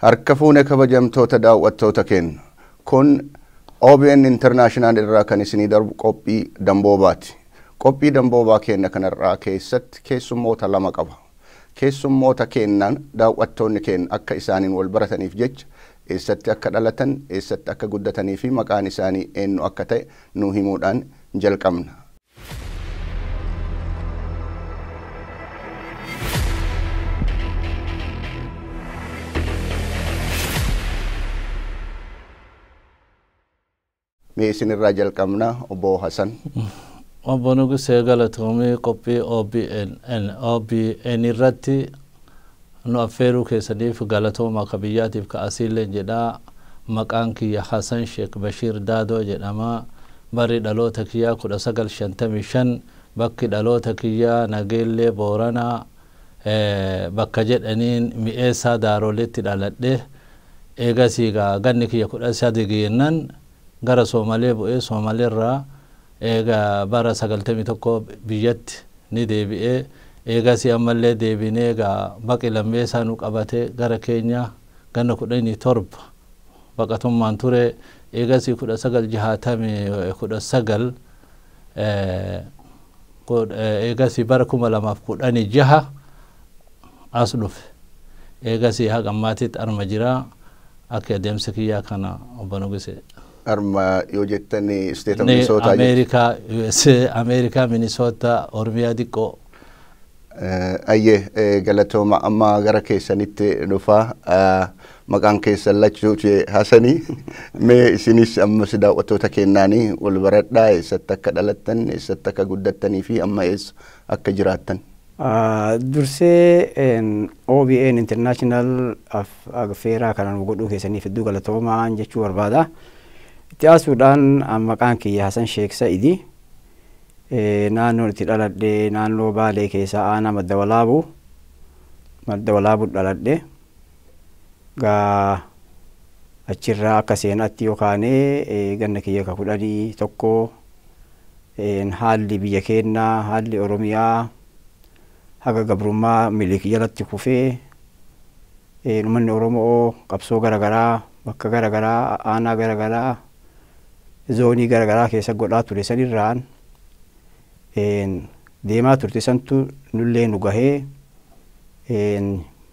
Harka fuune kabajamtoota daawwattoota keenya kun OBN International irraa kan isinii darbu qophii damboobaati. Qophii damboobaa keenya kanarraa keessatti keessummoota lama qaba. Keessummoota keenyaan daawwattoonni keenya akka isaaniin wal barataniif jecha eessatti akka dhalatan, eessatti akka guddatanii fi maqaan isaanii eenyu akka ta'e nu himuudhaan jalqabna. Mee isinirraa jalqabna obbo Hasan. Obbo Nugusee galatoomii qophii OBN irratti nu affeeruu keessaniif galatooma akka biyyaatiif ka asiillee jedhaa. Maqaan kiyya Hasan Sheekh Bashiir Daadoo jedhama. Barri dhaloota kiyyaa 1955, bakki dhaloota kiyyaa Nageellee Booranaa bakka jedhaniin Mi'eessaa Daaroleetti dhaladhe. Eegasii ganni kiyya 13 geennan gara Soomalee bu'ee Soomaleerraa eega bara 91 biyyatti ni deebi'ee eegasii ammallee deebinee egaa baqi lammeessaa nu qabate gara keenya ganna 17 baqatummaan ture. Eegasii 1969 eegasii bara 2016 as dhufe. Eegasii haga ammaatitti arma jira. Akka adeemsa kiyyaa kana obbo Nugusee. Arma yoo jettan state of Minnesota. Ameerikaa, USA, Ameerikaa, Minnesota, Oromiyaa xiqqoo. Ayyee galatooma amma gara keessanitti dhufaa. Maqaan keessan lachuu Hasanii. Mee isinis ammas daawwattoota keenyaanii wal baradhaa eessatti akka dhalattan, eessatti akka guddattanii fi amma eessa akka jiraattan. Dursee OBN International affeeraa kana nu godhuu keessaniif hedduu galatoomaa jechuu barbaada. Itti aasuudhaan maqaan kiyya Hasan Sheekh Sa'idi. Naannoon itti dhaladhe naannoo Baalee keessaa aanaa Madda Walaabuu. Madda Walaabuu dhaladhe. Gaa achirraa akka seenaatti yookaan ganna kiyya ka 11 haalli biyya keenyaa haalli Oromiyaa haga gabrummaa Minilik jalatti kufee uummanni Oromoo qabsoo garaagaraa bakka garaagaraa aanaa garaagaraa zoonii garaagaraa keessa godhaa ture sanirraan deemaa turte santu nullee nu gahee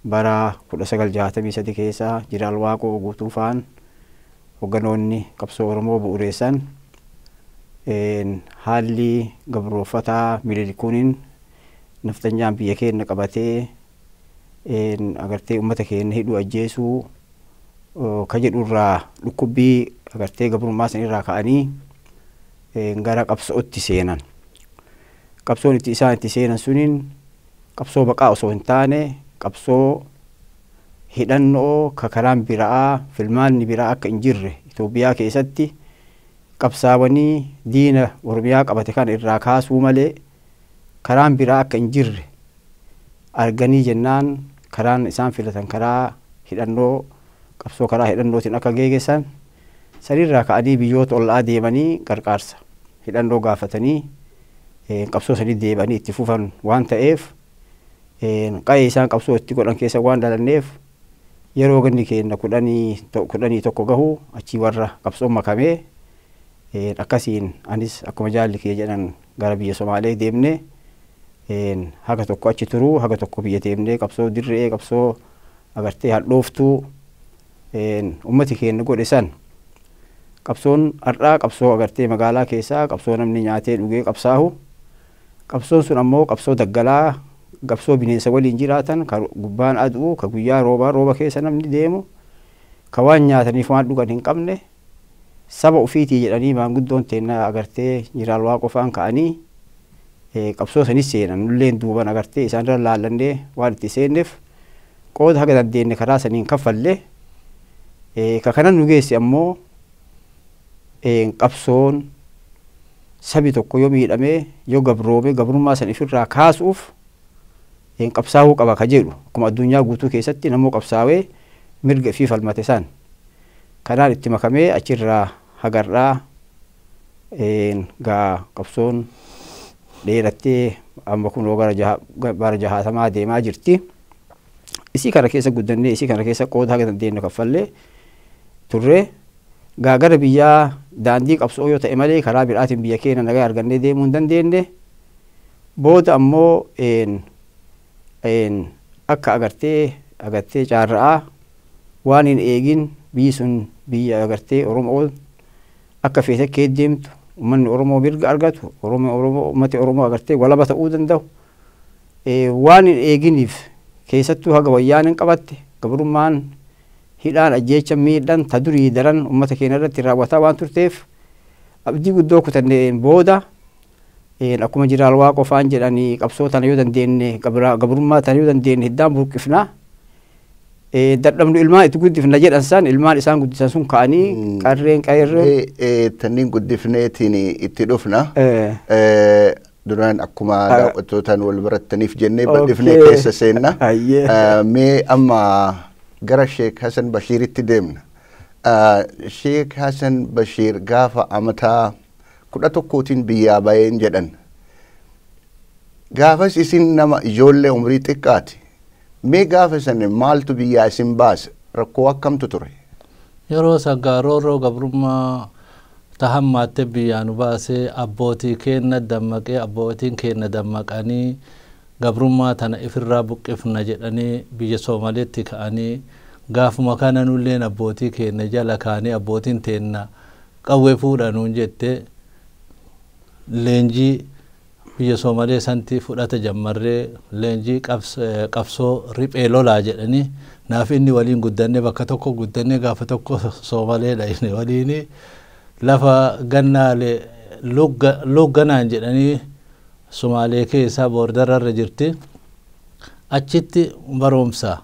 bara 1963 keessa Jiraal Waaqoo Guutuu faan hogganoonni qabsoo Oromoo bu'uureessan haalli gabrooffataa Minilikuuniin naftanyaan biyya keenya qabatee agartee uummata keenya hidhuu ajjeesuu ka jedhurraa dhukkubbii agartee gabrummaa sanirraa ka'anii gara qabsootti seenan. Qabsoon itti isaan itti seenan suniin qabsoo baqaa osoo hin taane qabsoo hidhannoo ka karaan biraa filmaanni biraa akka hin jirre Itoophiyaa keessatti qabsaawanii diina Oromiyaa qabate kana irraa kaasuu malee karaan biraa akka hin jirre arganii jennaan karaan isaan filatan karaa hidhannoo qabsoo karaa hidhannootiin akka geeggessan sanirraa ka'anii biyyoota ollaa deemanii gargaarsa hidhannoo gaafatanii qabsoo sanii deebi'anii itti fufan waan ta'eef qa'ee isaan qabsoo itti godhan keessa waan dhalanneef yeroo ganni keenya 11 gahu achii warra qabsoon makamee akkasiin anis akkuma jaalli kiyya jedhan gara biyya Somaalee deemnee haga tokko achi turuu haga tokko biyya deemnee qabsoo dirree qabsoo agartee hadhooftuu ummati keenya godhe san qabsoon har'aa qabsoo agartee magaalaa keessaa qabsoo namni nyaatee dhugee qabsaahu qabsoon sun ammoo qabsoo daggalaa qabsoo bineensa waliin jiraatan ka gubbaan aduu ka guyyaa roobaa rooba keessa namni deemu ka waan nyaataniif waan dhugan hin qabne saba ofiitii jedhanii maanguddoon teennaa agartee Jiraal Waaqoo faan ka'anii qabsoo sanis seenan nulleen duuban agartee isaanirra laallannee waan itti seenneef qooda haga dandeenye karaa saniin kaffallee ka kanan nu geesse ammoo qabsoon Sabi tokko yoo miidhamee, yoo gabroome, gabrummaa san ifirraa kaasuuf qabsaa'uu qaba ka jedhu, akkuma addunyaa guutuu keessatti namoo qabsaa'ee mirga ifii falmate san kanaan itti makamee achirraa hagarraa gaa qabsoon dheerattee amma kunoo gara bara 60 deemaa jirti. Isii kana keessa guddannee, isii kana keessa qooda haga dandeenyu kaffallee turre. Gaa gara biyyaa daandii qabsoo yoo ta'e malee karaa biraatiin biyya keenya nagaa argannee deemuu hin dandeenye. Booda ammoo akka agartee caarra'aa waan hin eegin biyyi sun biyya agartee Oromoo akka feete kee deemtu, uummanni Oromoo mirga argatu, Oromoo uummati Oromoo agartee walaba ta'uu danda'u waan hin eeginiif, keessattuu haga wayyaan hin qabatte gabrummaan, hidhaan, ajjeecha, miidhaan ta durii daran uummata keenya irratti raawwataa waan turteef abdii guddoo kutanneen. Booda akkuma jiraal waa qofaan jedhanii, qabsoo tana yoo dandeenye, gabrummaa tana yoo dandeenye hiddaan burqifnaa, dadhabnu ilmaan itti guddifna jedhan san, ilmaan isaan guddisan sun ka'anii qarreen qayrreen. Tanniin guddifneetiin itti dhufna. Duraan akkuma daawwattootaan wal barattaniif jennee bal'ifnee keessa seenna. Mee amma gara Sheek Hasan Bashiiritti deemna. Sheek Hasan Bashiir gaafa amataa 11tiin biyyaa baheen jedhan. Gaafas isin nama ijoollee umrii xiqqaati. Mee gaafa san maaltu biyyaa isin baase? Rakkoo akkamtu ture? Yeroo san roorroo gabrummaa tahammaatte biyyaa nu baasee. Abbootii keenna dammaqee, abbootiin keenna dammaqanii gabrummaa tana ifirraa buqqifna jedhanii biyya Soomaleetti ka'anii, gaafuma kana nulleen abbootii keenna jala kaanii, abbootiin teenna qawwee fuudhanuun jette, leenjii biyya Soomalee santi fudhata jammarree, leenjii qabsoo riphee lolaa jedhanii naaf inni waliin guddanne, bakka tokko guddanne, gaafa tokko Soomaleedha inni waliin lafa gannaalee lugganaan jedhanii Somaalee keessaa boordararra jirti. Achitti barumsa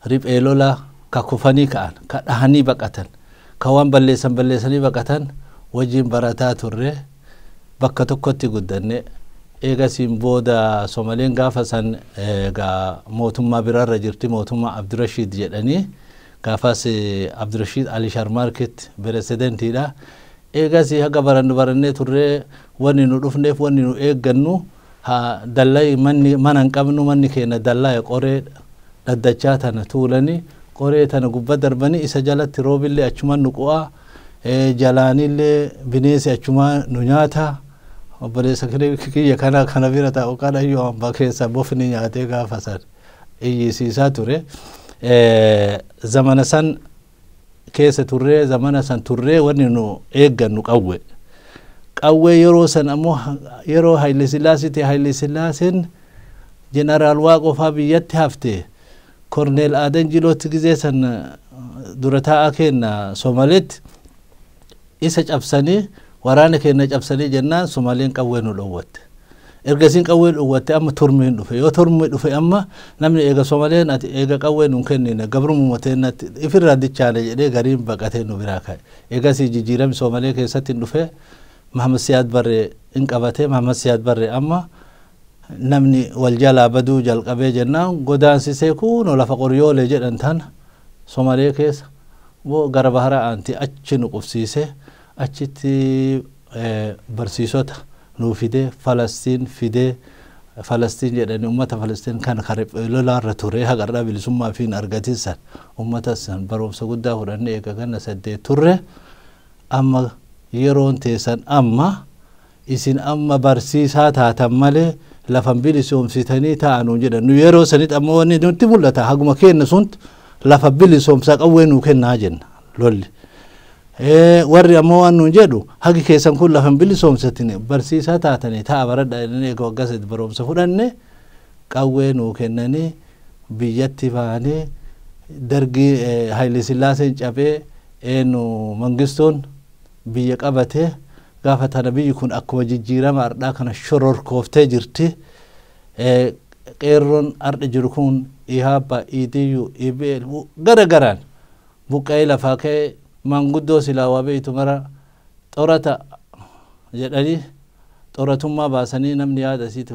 riphee lolaa ka kufanii ka'an, ka dhahanii baqatan, ka waan balleessan balleessanii baqatan wajjin barataa turre, bakka tokkotti guddanne. Eegasiin booda Somaleen gaafa san egaa mootummaa biraarra jirti, mootummaa Abdirashiid jedhanii, gaafas Abdirashiid Ali Sharmaarkitti piresidentiidha. Eegasii haga barannu barannee turree, wanni nu dhufneef wanni nu eeggannu dallaa, manni mana hin qabnu, manni keenya dallaa qoree dhaddachaa tana tuulanii, qoree tana gubbaa darbanii, isa jalatti roobillee achumaan nu qu'aa, jalaanillee bineensi achumaan nu nyaata. Obboleessa kiyya kana bira taa'u kana iyyuu hambaa keessa bofni nyaatee gaafa san iyyisiisaa ture. Zamana san keessa turree, zamana san turree, wanni nu eeggannu qawwe. Qawwee yeroo san ammoo yeroo Haile Sillaasiiti. Haile Sillaaseen jeneraal Waaqoo faa biyyatti hafte, Korneel Aadan Jilootti gizee san dura taa'aa kenna Somaleetti, isa cabsanii, waraana keenya cabsanii jennaan Somaleen qawwee nu dhowwatte. Ergasiin qawwee dhowwatte, amma turmiin dhufe. Yoo turmi dhufe, amma namni eega Somaleen ati eega qawwee nu kennine gabrumuma teennatti ifirraa dichaane jedhee gariin baqatee nu biraa ka'e. Eegasii jijjiirami Somalee keessatti hin dhufe. Mahamad Siyaad Barree hin qabate. Mahamad Siyaad Barree amma namni wal jalaa baduu jalqabee jennaan godaansisee kunoo lafa qoryoolee jedhan tana Somalee keessa gara bahara aanti achi nu qubsiise. Achitti barsiisota nuu fidee, Falastiin fidee, Falastiin jedhanii ummata Falastiin kan lolaarra ture hagarraa bilisummaa fi hin argatin san, ummata san barumsa guddaa fudhannee eega ganna 8 turre. Amma yeroon teessan amma isin amma barsiisaa taatan malee lafan bilisoomsitanii ta'anuun jedhan. Nu yeroo sanitti ammoo wanni nutti mul'ata haguma kenna sunt lafa bilisoomsaa qawwee nuu kennaa jenna lolli. Warri ammoo waan nuun jedhu hagi keessan kun lafan bilisoomsatini, barsiisaa taatanii ta'a baradha jedhanii, eega waggaa 3 barumsa fudhanne qawwee nuu kennanii biyyatti baanee, dargii Haile Sillaaseen cabee eenyu Mangistuun biyya qabatee, gaafa tana biyyi kun akkuma jijjiirama ardhaa kana shororkooftee jirti. Qeerroon ardhi jiru kun Ihaabba, Iidiyyu, IBL gara garaan buqqa'ee lafaa ka'ee, maanguddoo silaa waa beeytu mara xorata jedhanii Xoratummaa baasanii namni yaada isiitti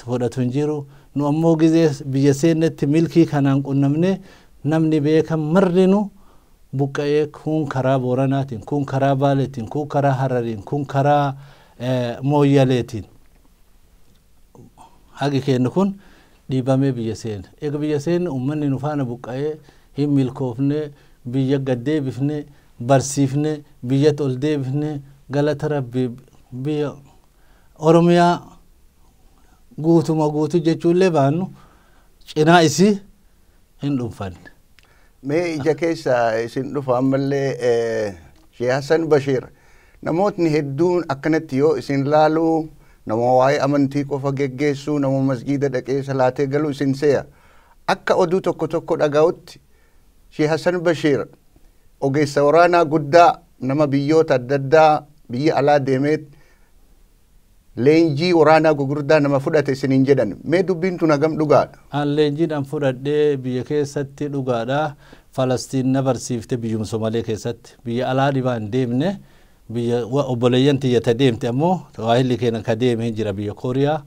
fudhatu hin jiru. Nu ammoo gizee biyya seennetti milkii kanaan qunnamne namni beekan marrinu buqqa'ee kun karaa Booranaatiin, kun karaa Baaleetiin, kun karaa Harariin, kun karaa Mooyyaleetiin. Hagi keenya kun dhiibamee biyya seene. Egaa biyya seenne uummanni nu faana buqqa'ee hin milkoofne, biyya gad deebifne, barsiifne, biyyatti ol deebifne. Galata Rabbi, biyya Oromiyaa guutuma guutuu jechuullee baannu cinaa isii hin dhuunfanne. Mee ija keessa isin dhufa ammallee, Sheekh Hassan Bashir, namootni hedduun akkanatti yoo isin laalu nama waa'ee amantii qofa geggeessuu, nama masgiida dhaqee salaatee galu isin seeya. Akka oduu tokko tokko dhaga'utti Sheekh Hassan Bashir ogeessa waraanaa guddaa, nama biyyoota adda addaa biyya alaa deemee leenjii waraanaa gugurdaa nama fudhate isiniin jedhan. Mee dubbiin tun hagam dhugaadha? An leenjiidhaan fudhadhee biyya keessatti dhugaadha. Falastiin na barsiifte biyyuma Somalee keessatti. Biyya alaa dhibaa hin deemne. Biyya obboleeyyan tiyyata deemte ammoo waahilli keenya ka deeme jira biyya Kooriyaa.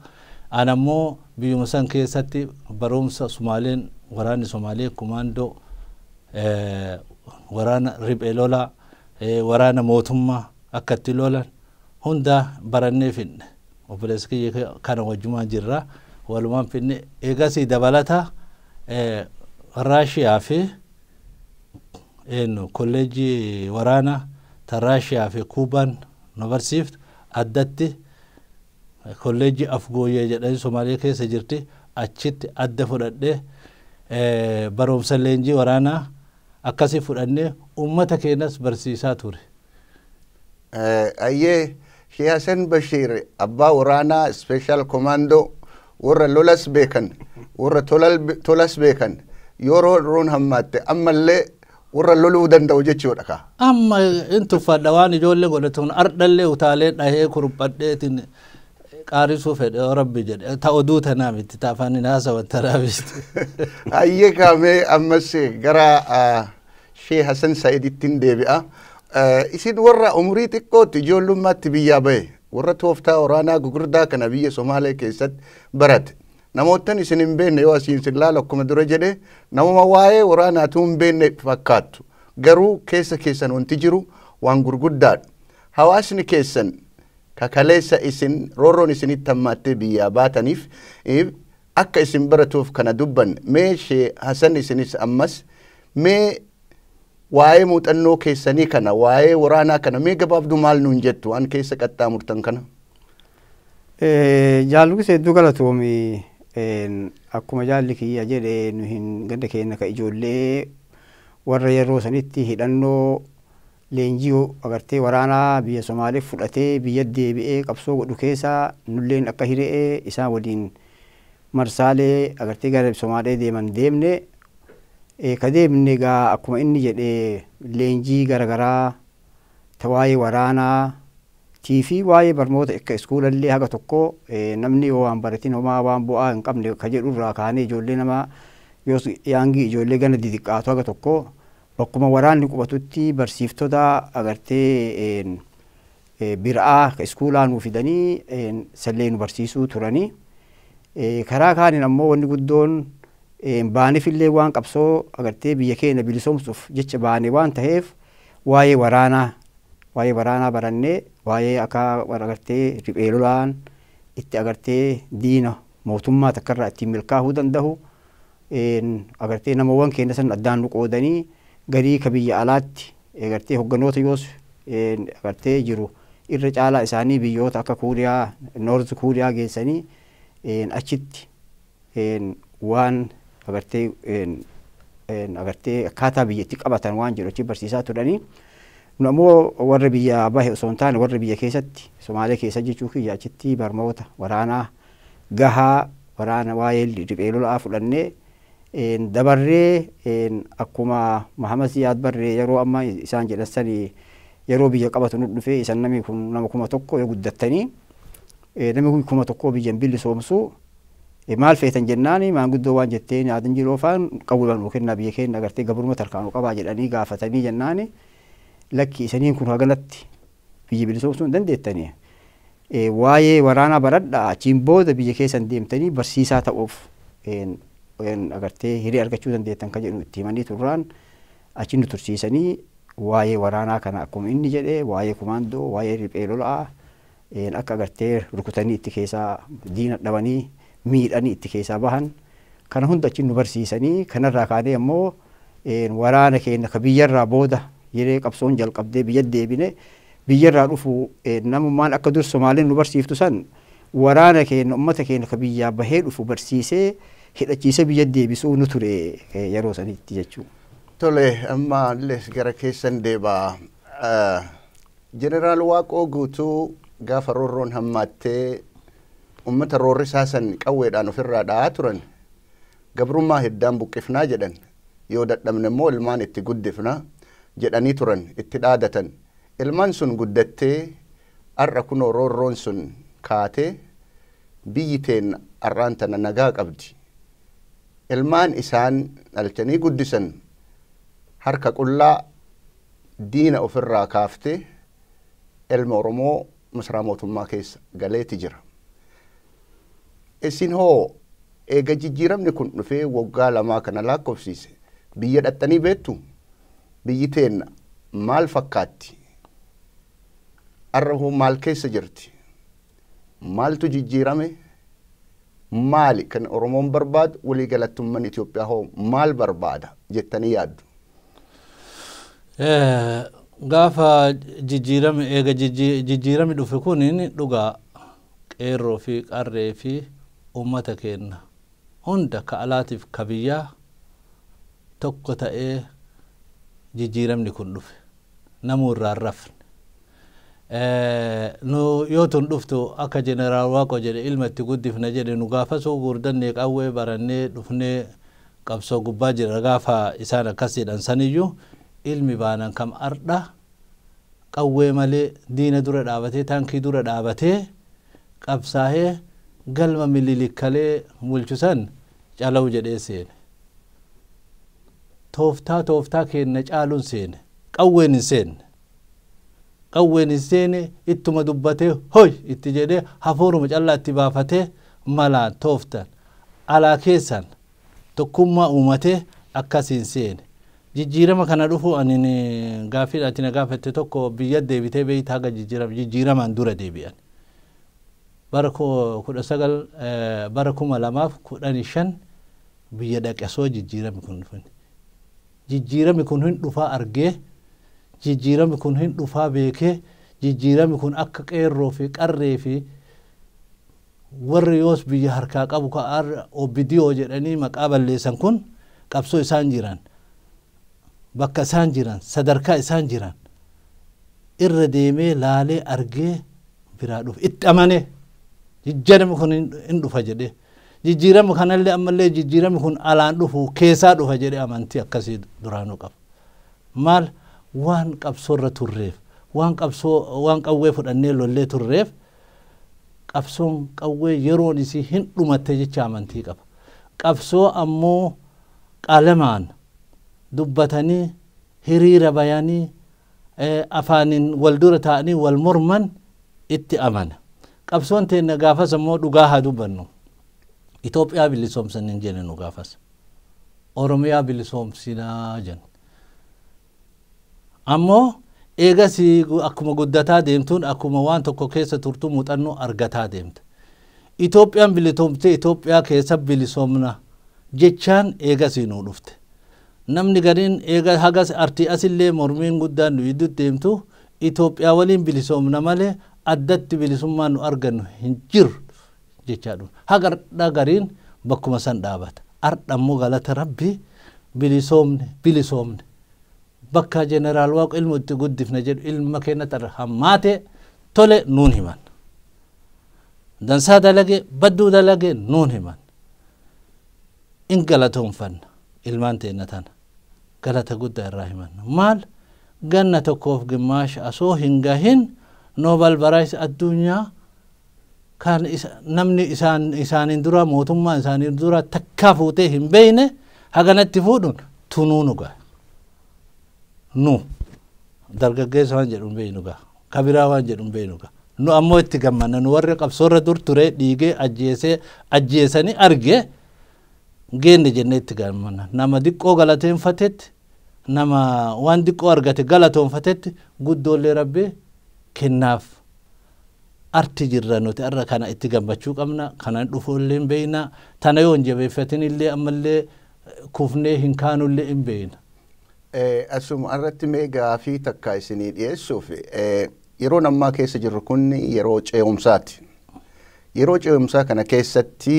An ammoo biyyuma san keessatti barumsa Sumaaleen, waraanni Somaalee kumaandoo, waraana riphee lolaa, waraana mootummaa akka itti lolan hunda barannee finne. Obboleessa kiyya kana wajjumaan jirra, walumaan finne. Eegasii dabalata Raashiyaa fi kolleejjii waraanaa ta Raashiyaa fi Kuubaan nu barsiiftu addatti kolleejjii Afgooyyee jedhanii Somaaliyaa keessa jirti, achitti adda fudhadhee barumsa leenjii waraanaa akkasii fudhannee uummata keenyas barsiisaa ture. Ayyee, Sheekh Hassan Bashir abbaa waraanaa special commando, warra lolas beekan, warra tolas beekan, yeroo roon hammaatte ammallee warra loluu danda'u jechuudha ka. Amma in tuffadha waan ijoollee godhatuun ardhallee utaalee dhahee kurphadheetiin qaarisuu fedhe Rabbi jedhe, ta oduu tanaa miti, ta afaan hin haasawan tanaa miti. Ayyee, kaamee ammas gara Sheekh Hassan Sa'iidittiin deebi'a. Isin warra umurii xiqqootti ijoollummaatti biyyaa bahe, warra tooftaa waraanaa gugurdaa kana biyya Somaalee keessatti barate. Namoottan isin hin beekne yoo asiin isin laalu, akkuma dura jedhe, namuma waa'ee waraanaatu hin beekne fakkaattu. Garuu keessa keessan wanti jiru waan gurguddaadha. Hawaasni keessan kakaleessa isin roorroon isinitti hammaattee biyyaa baataniif akka isin baratuuf kana dubbanne. Mee Sheekh Hassan, isinis ammas mee waa'ee muuxannoo keessanii kana, waa'ee waraanaa kana mee gabaabduu maal nuun jettu, waan keessa qaxxaamurtan kana? Jaalluqis hedduu galatoomi. Akkuma jaalli kiyya jedhe, nu hin ganda keenya ka ijoollee warra yeroo sanitti hidhannoo leenjii agartee waraanaa biyya Somaaliif fudhatee biyya deebi'ee qabsoo godhu keessaa nulleen akka hiri'ee isaan waliin marsaalee agartee gara Somaalee deeman deemne. Ka deemne egaa akkuma inni jedhe leenjii garaagaraa ta waa'ee waraanaa tiifi waa'ee barnoota akka iskuulallee haga tokko, namni yoo waan baratin homaa waan bu'aa hin qabne ka jedhurraa kaanee ijoollee nama yoos yaangii ijoollee gana didiqqaatu haga tokko bakkuma waraanni qubatutti barsiiftota agartee bira'aa ka iskuulaa nuu fidanii sallee nu barsiisuu turanii. Karaa kaaniin ammoo wanni guddoon baanifillee waan qabsoo agartee biyya keenya bilisoomsuuf jecha baane waan ta'eef waa'ee waraanaa barannee, waa'ee akka agartee riphee lolaan itti agartee diina mootummaa takkarraa ittiin milkaa'uu danda'u, agartee namoowwan keenya san addaan nu qoodanii garii ka biyya alaatti agartee hogganoota yoos agartee jiru irra caalaa isaanii biyyoota akka Kuuriyaa, North Kuuriyaa geessanii achitti waan agartee akkaataa biyyatti qabatan waan jedhu achi barsiisaa turanii. Nu ammoo warra biyya bahe osoo hin taane warra biyya keessatti, Somaalee keessa jechuu kiyya, achitti barnoota waraanaa gahaa waraana waa'ee riphee lolaa fudhannee dabarree. Akkuma Mahamad Siyaad Barree yeroo amma isaan jedhan sani yeroo biyya qabatu nu dhufee isan namni kun nama 1000 yoo guddattanii namni 1000 biyyan bilisoomsu maal feetan jennaani, maanguddoo waan jetteen yaadan jiroo faan qabuudhaan nuu kennaa, biyya keenya agartee gabruma tarkaanuu qabaa jedhanii gaafatanii jennaani, lakki isaniin kun haganatti biyya bilisoomsuu hin dandeettanii. Waa'ee waraanaa baradhaa, achiin booda biyya keessan deemtanii barsiisaa ta'uuf agartee hiree argachuu dandeettan kan jedhu itti himanii turraan, achi nu tursiisanii waa'ee waraanaa kana akkuma inni jedhe, waa'ee kumaandoo, waa'ee riphee lolaa, akka agartee rukutanii itti keessaa diina dhabanii miidhanii itti keessaa bahan kana hunda achi nu barsiisanii. Kanarraa kaanee ammoo waraana keenya ka biyyarraa booda yeroo qabsoon jalqabdee biyya deebine, biyyarraa dhufu namummaan akka dur Somaaliin nu barsiiftu san waraana keenya, ummata keenya ka biyyaa bahee dhufu barsiisee hidhachiisee biyya deebisuu nu ture yeroo sanitti jechuudha. Tole, amma illee gara keessan deebaa. Jeneraal Waaqoo Guutuu, gaafa roorroon hammaattee uummata roorrisaa san qawweedhaan ofirraa dha'aa turan, gabrummaa hiddaan buqqifnaa jedhan, yoo dadhabne immoo ilmaan itti guddifna jedhanii turan, itti dhaadatan. Ilmaan sun guddattee har'a kunoo roorroon sun kaatee biyyi teen har'aan tana nagaa qabdi. Ilmaan isaan dhalchanii guddisan harka qullaa diina ofirraa kaaftee ilma Oromoo masaraa mootummaa keessa galeeti jira. Isin hoo eega jijjiiramni kun dhufee waggaa 2 kana lakkoofsiise biyya dhaxxanii beektu? Biyyi teenna maal fakkaatti? Har'a hoo maal keessa jirti? Maaltu jijjiirame? Maali kan Oromoon barbaadu? Waliigalatti uummanni Itoophiyaa hoo maal barbaada jettanii yaaddu? Gaafa jijjiirame, eega jijjiirame dhufe kun dhugaa qeerroo fi qarree fi uummata keenya hunda ka alaatiif ka biyyaa tokko ta'ee jijjiiramni kun dhufe, namuu irraa hin rafne. Nu yoo tun dhuftu, akka Jeneraal Waaqoo jedhe, ilma itti guddifna jedhe, nu gaafasuu gurdannee qawwee barannee dhufnee qabsoo gubbaa jira. Gaafa isaan akkas jedhan saniyyuu ilmi baanan kam ardha qawwee malee diina dura dhaabatee, taankii dura dhaabatee qabsaa'ee galma mililikkalee bulchusan calawu jedhee seene. Tooftaa tooftaa keenna caaluun seene, qawween hin seenne. Qawween hin seene, ittuma dubbatee hoy itti jedhee hafuuruma callaa itti baafatee malaan tooftan alaa keessan tokkummaa uumatee akkasiin seene. Jijjiirama kana dhufu ani gaaffii ati na gaafatte tokko, biyya deebitee beeyta haga jijjiiramaan dura deebi'an. Bara 19, bara 2015 biyya dhaqesoo jijjiirami kun dhufan. Jijjiirami kun hin dhufaa argee, jijjiirami kun hin dhufaa beekee, jijjiirami kun akka qeerroo fi qarree fi warri yoos biyya harkaa qabu ka OBDO jedhanii maqaa balleessan kun qabsoo isaan jiran, bakka isaan jiran, sadarkaa isaan jiran irra deemee laalee argee biraa dhufe, itti amanee jijjiirami kun hin dhufa jedhee, jijjiirama kanallee ammallee jijjiirami kun alaan dhufu keessaa dhufa jedhee amantii akkasii duraanuu qaba. Maal, waan qabsoorra turreef, waan qabsoo, waan qawwee fudhannee lollee turreef, qabsoon qawwee yeroon isii hin dhumatte jecha amantii qaba. Qabsoo ammoo qalamaan dubbatanii hiriira bayanii afaaniin wal dura ta'anii wal morman itti amana. Qabsoon teenna gaafas ammoo, dhugaa haa dubbannu, Itoophiyaa bilisoomsan hin jenne nu gaafas. Oromiyaa bilisoomsinaa jenne. Ammoo eegas akkuma guddataa deemtuun, akkuma waan tokko keessa turtu muuxannoo argataa deemta. Itoophiyaan bilisoomtee Itoophiyaa keessa bilisoomna jechaan eegasii nuu dhufte. Namni gariin eega hagas artii asillee mormiin guddaan nu iddoo deemtu Itoophiyaa waliin bilisoomna malee addatti bilisummaa nu argannu hin jiru jechaa dhufe. Haga ardha gariin bakkuma san dhaabata. Ardha immoo galata Rabbii bilisoomne bilisoomne. Bakka Jeneraal Waaqo ilmu itti guddifna jedhu ilma keenya tarra hammaate tole nuun himan. Dansaa dalage, badduu dalage nuun himan. In galatoonfanna ilmaan teenna tana. Galata guddaa irraa himanna. Maal, ganna tokkoof gimmaasha asoo hin gahin Nobel Prize addunyaa kan namni isaan isaaniin dura, mootummaan isaaniin dura takkaa fuutee hin beeyne haganatti fuudhuun tunuu nu gaha. Nu dargaggeessa waan jedhu hin beeynu gaha. Kabiraa waan jedhu hin beeynu gaha. Nu ammoo itti gammanna. Nu warri qabsoorra dur ture dhiigee ajjeesee ajjeesanii arge geenne jennee itti gammanna. Nama diqqoo galateeffatetti, nama waan diqqoo argate galatoonfatetti guddoollee Rabbi kennaaf. Arti jirra nuti arra kana itti gammachuu qabna. Kana dhufuullee hin beeyna. Tana yoo hin jabeeffatin illee ammallee kufnee hin kaanullee hin beeyna. Asuma irratti mee gaafii takka isinii dhiyeessuuf, yeroon ammaa keessa jirru kun yeroo ce'umsaati. Yeroo ce'umsaa kana keessatti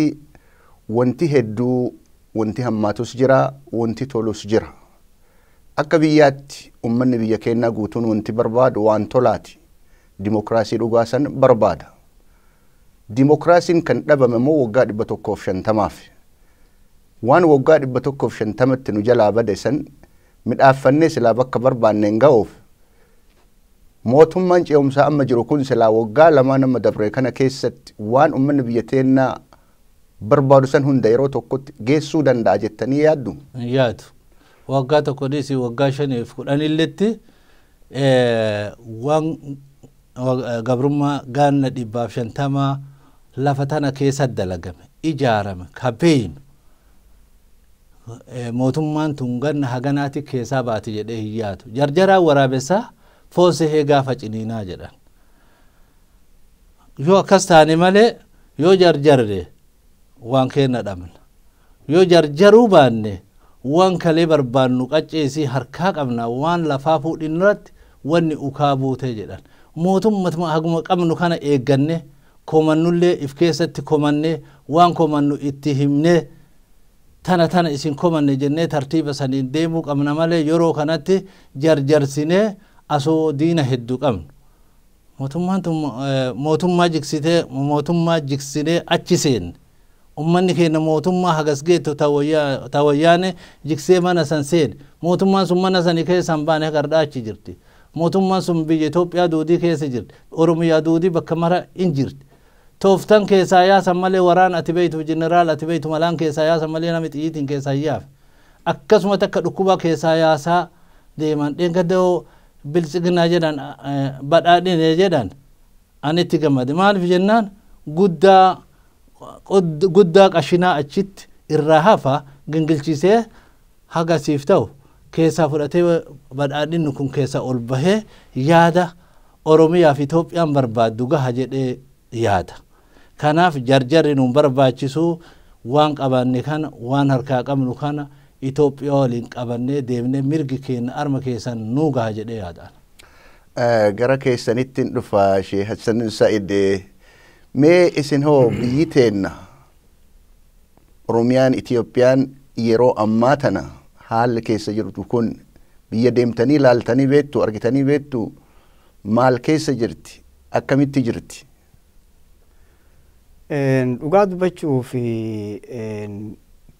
wanti hedduu, wanti hammaatus jira, wanti tolus jira. Akka biyyaatti uummanni biyya keenyaa guutuun wanti barbaadu waan tolaati. Dimokiraasii dhugaa san barbaada. Dimokiraasiin kan dhabame immoo waggaa 150f. Waan waggaa 150tti nu jalaa bade san midhaaffannee silaa bakka barbaanne hin ga'uuf, mootummaan ce'umsaa amma jiru kun silaa waggaa lamaan amma dabre kana keessatti waan uummanni biyya teennaa barbaadu san hunda yeroo tokkotti geessuu danda'a jettanii yaaddu? Yaadu. Waggaa tokko dhiisii, waggaa 5f 10illetti waan gabrummaa gaanna 150 lafa tana keessa dalagame ijaarame ka beeynu mootummaan tun ganna haganaati keessaa baati jedhee hin yaadu. Jarjaraa waraabessaa foon sehee gaafa ciniinaa jedhan. Yoo akkas taane malee, yoo jarjarre waan kenna dhabna. Yoo jarjaruu baanne waan kalee barbaannu qacceesii harkaa qabna, waan lafaa fuudhin irratti wanni ukaa buutee jedhan. Mootummaa haguma qabnu kana eegganne, komannullee if keessatti komanne, waan komannu itti himne, tana tana isin komanne jennee tartiiba saniin deemuu qabna malee yeroo kanatti jarjarsinee asoo diina hedduu qabnu. Mootummaan tun mootummaa jigsitee, mootummaa jigsinee achi seenne. Ummanni keenya mootummaa hagas geettu ta wayyaane jigsee mana san seene. Mootummaan sun mana sanii keessa hin baane, hagardhaa achi jirti. Mootummaan sun biyya Itoophiyaa duudii keessa jirti. Oromiyaa duudii bakka mara hin jirti. Tooftan keessaa yaasan malee, waraan ati beeytu, jeneraal ati beeytu malaan keessaa yaasan malee namni xiyyiitiin keessaa hin yaafe. Akkasuma takka dhukkuba keessaa yaasaa deeman. Dheengadoo Biltsiginaa jedhan, Badhaadhine jedhan, ani itti gammade. Maaliif jennaan, guddaa guddaa qashinaa achitti irraa hafa gingilchisee haga siif ta'u keessaa fudhatee badhaadhinni kun keessa ol bahee yaada Oromiyaa fi Itoophiyaan barbaaddu gaha jedhee yaada. Kanaaf jarjarri nuun barbaachisu. Waan qabanne kana, waan harkaa qabnu kana Itoophiyaa waliin qabannee deemnee mirgi keenya arma keessan nuu gaha jedhee yaadaan. Gara keessanitti dhufa, Sheekh Hassan Sa'id. Mee isin hoo, biyyi teenna Oromiyaan, Itoophiyaan yeroo ammaa tana haalli keessa jirtu kun, biyya deemtanii ilaaltanii beektu, argitanii beektu, maal keessa jirti, akkamitti jirti? Dhugaa dubbachuuf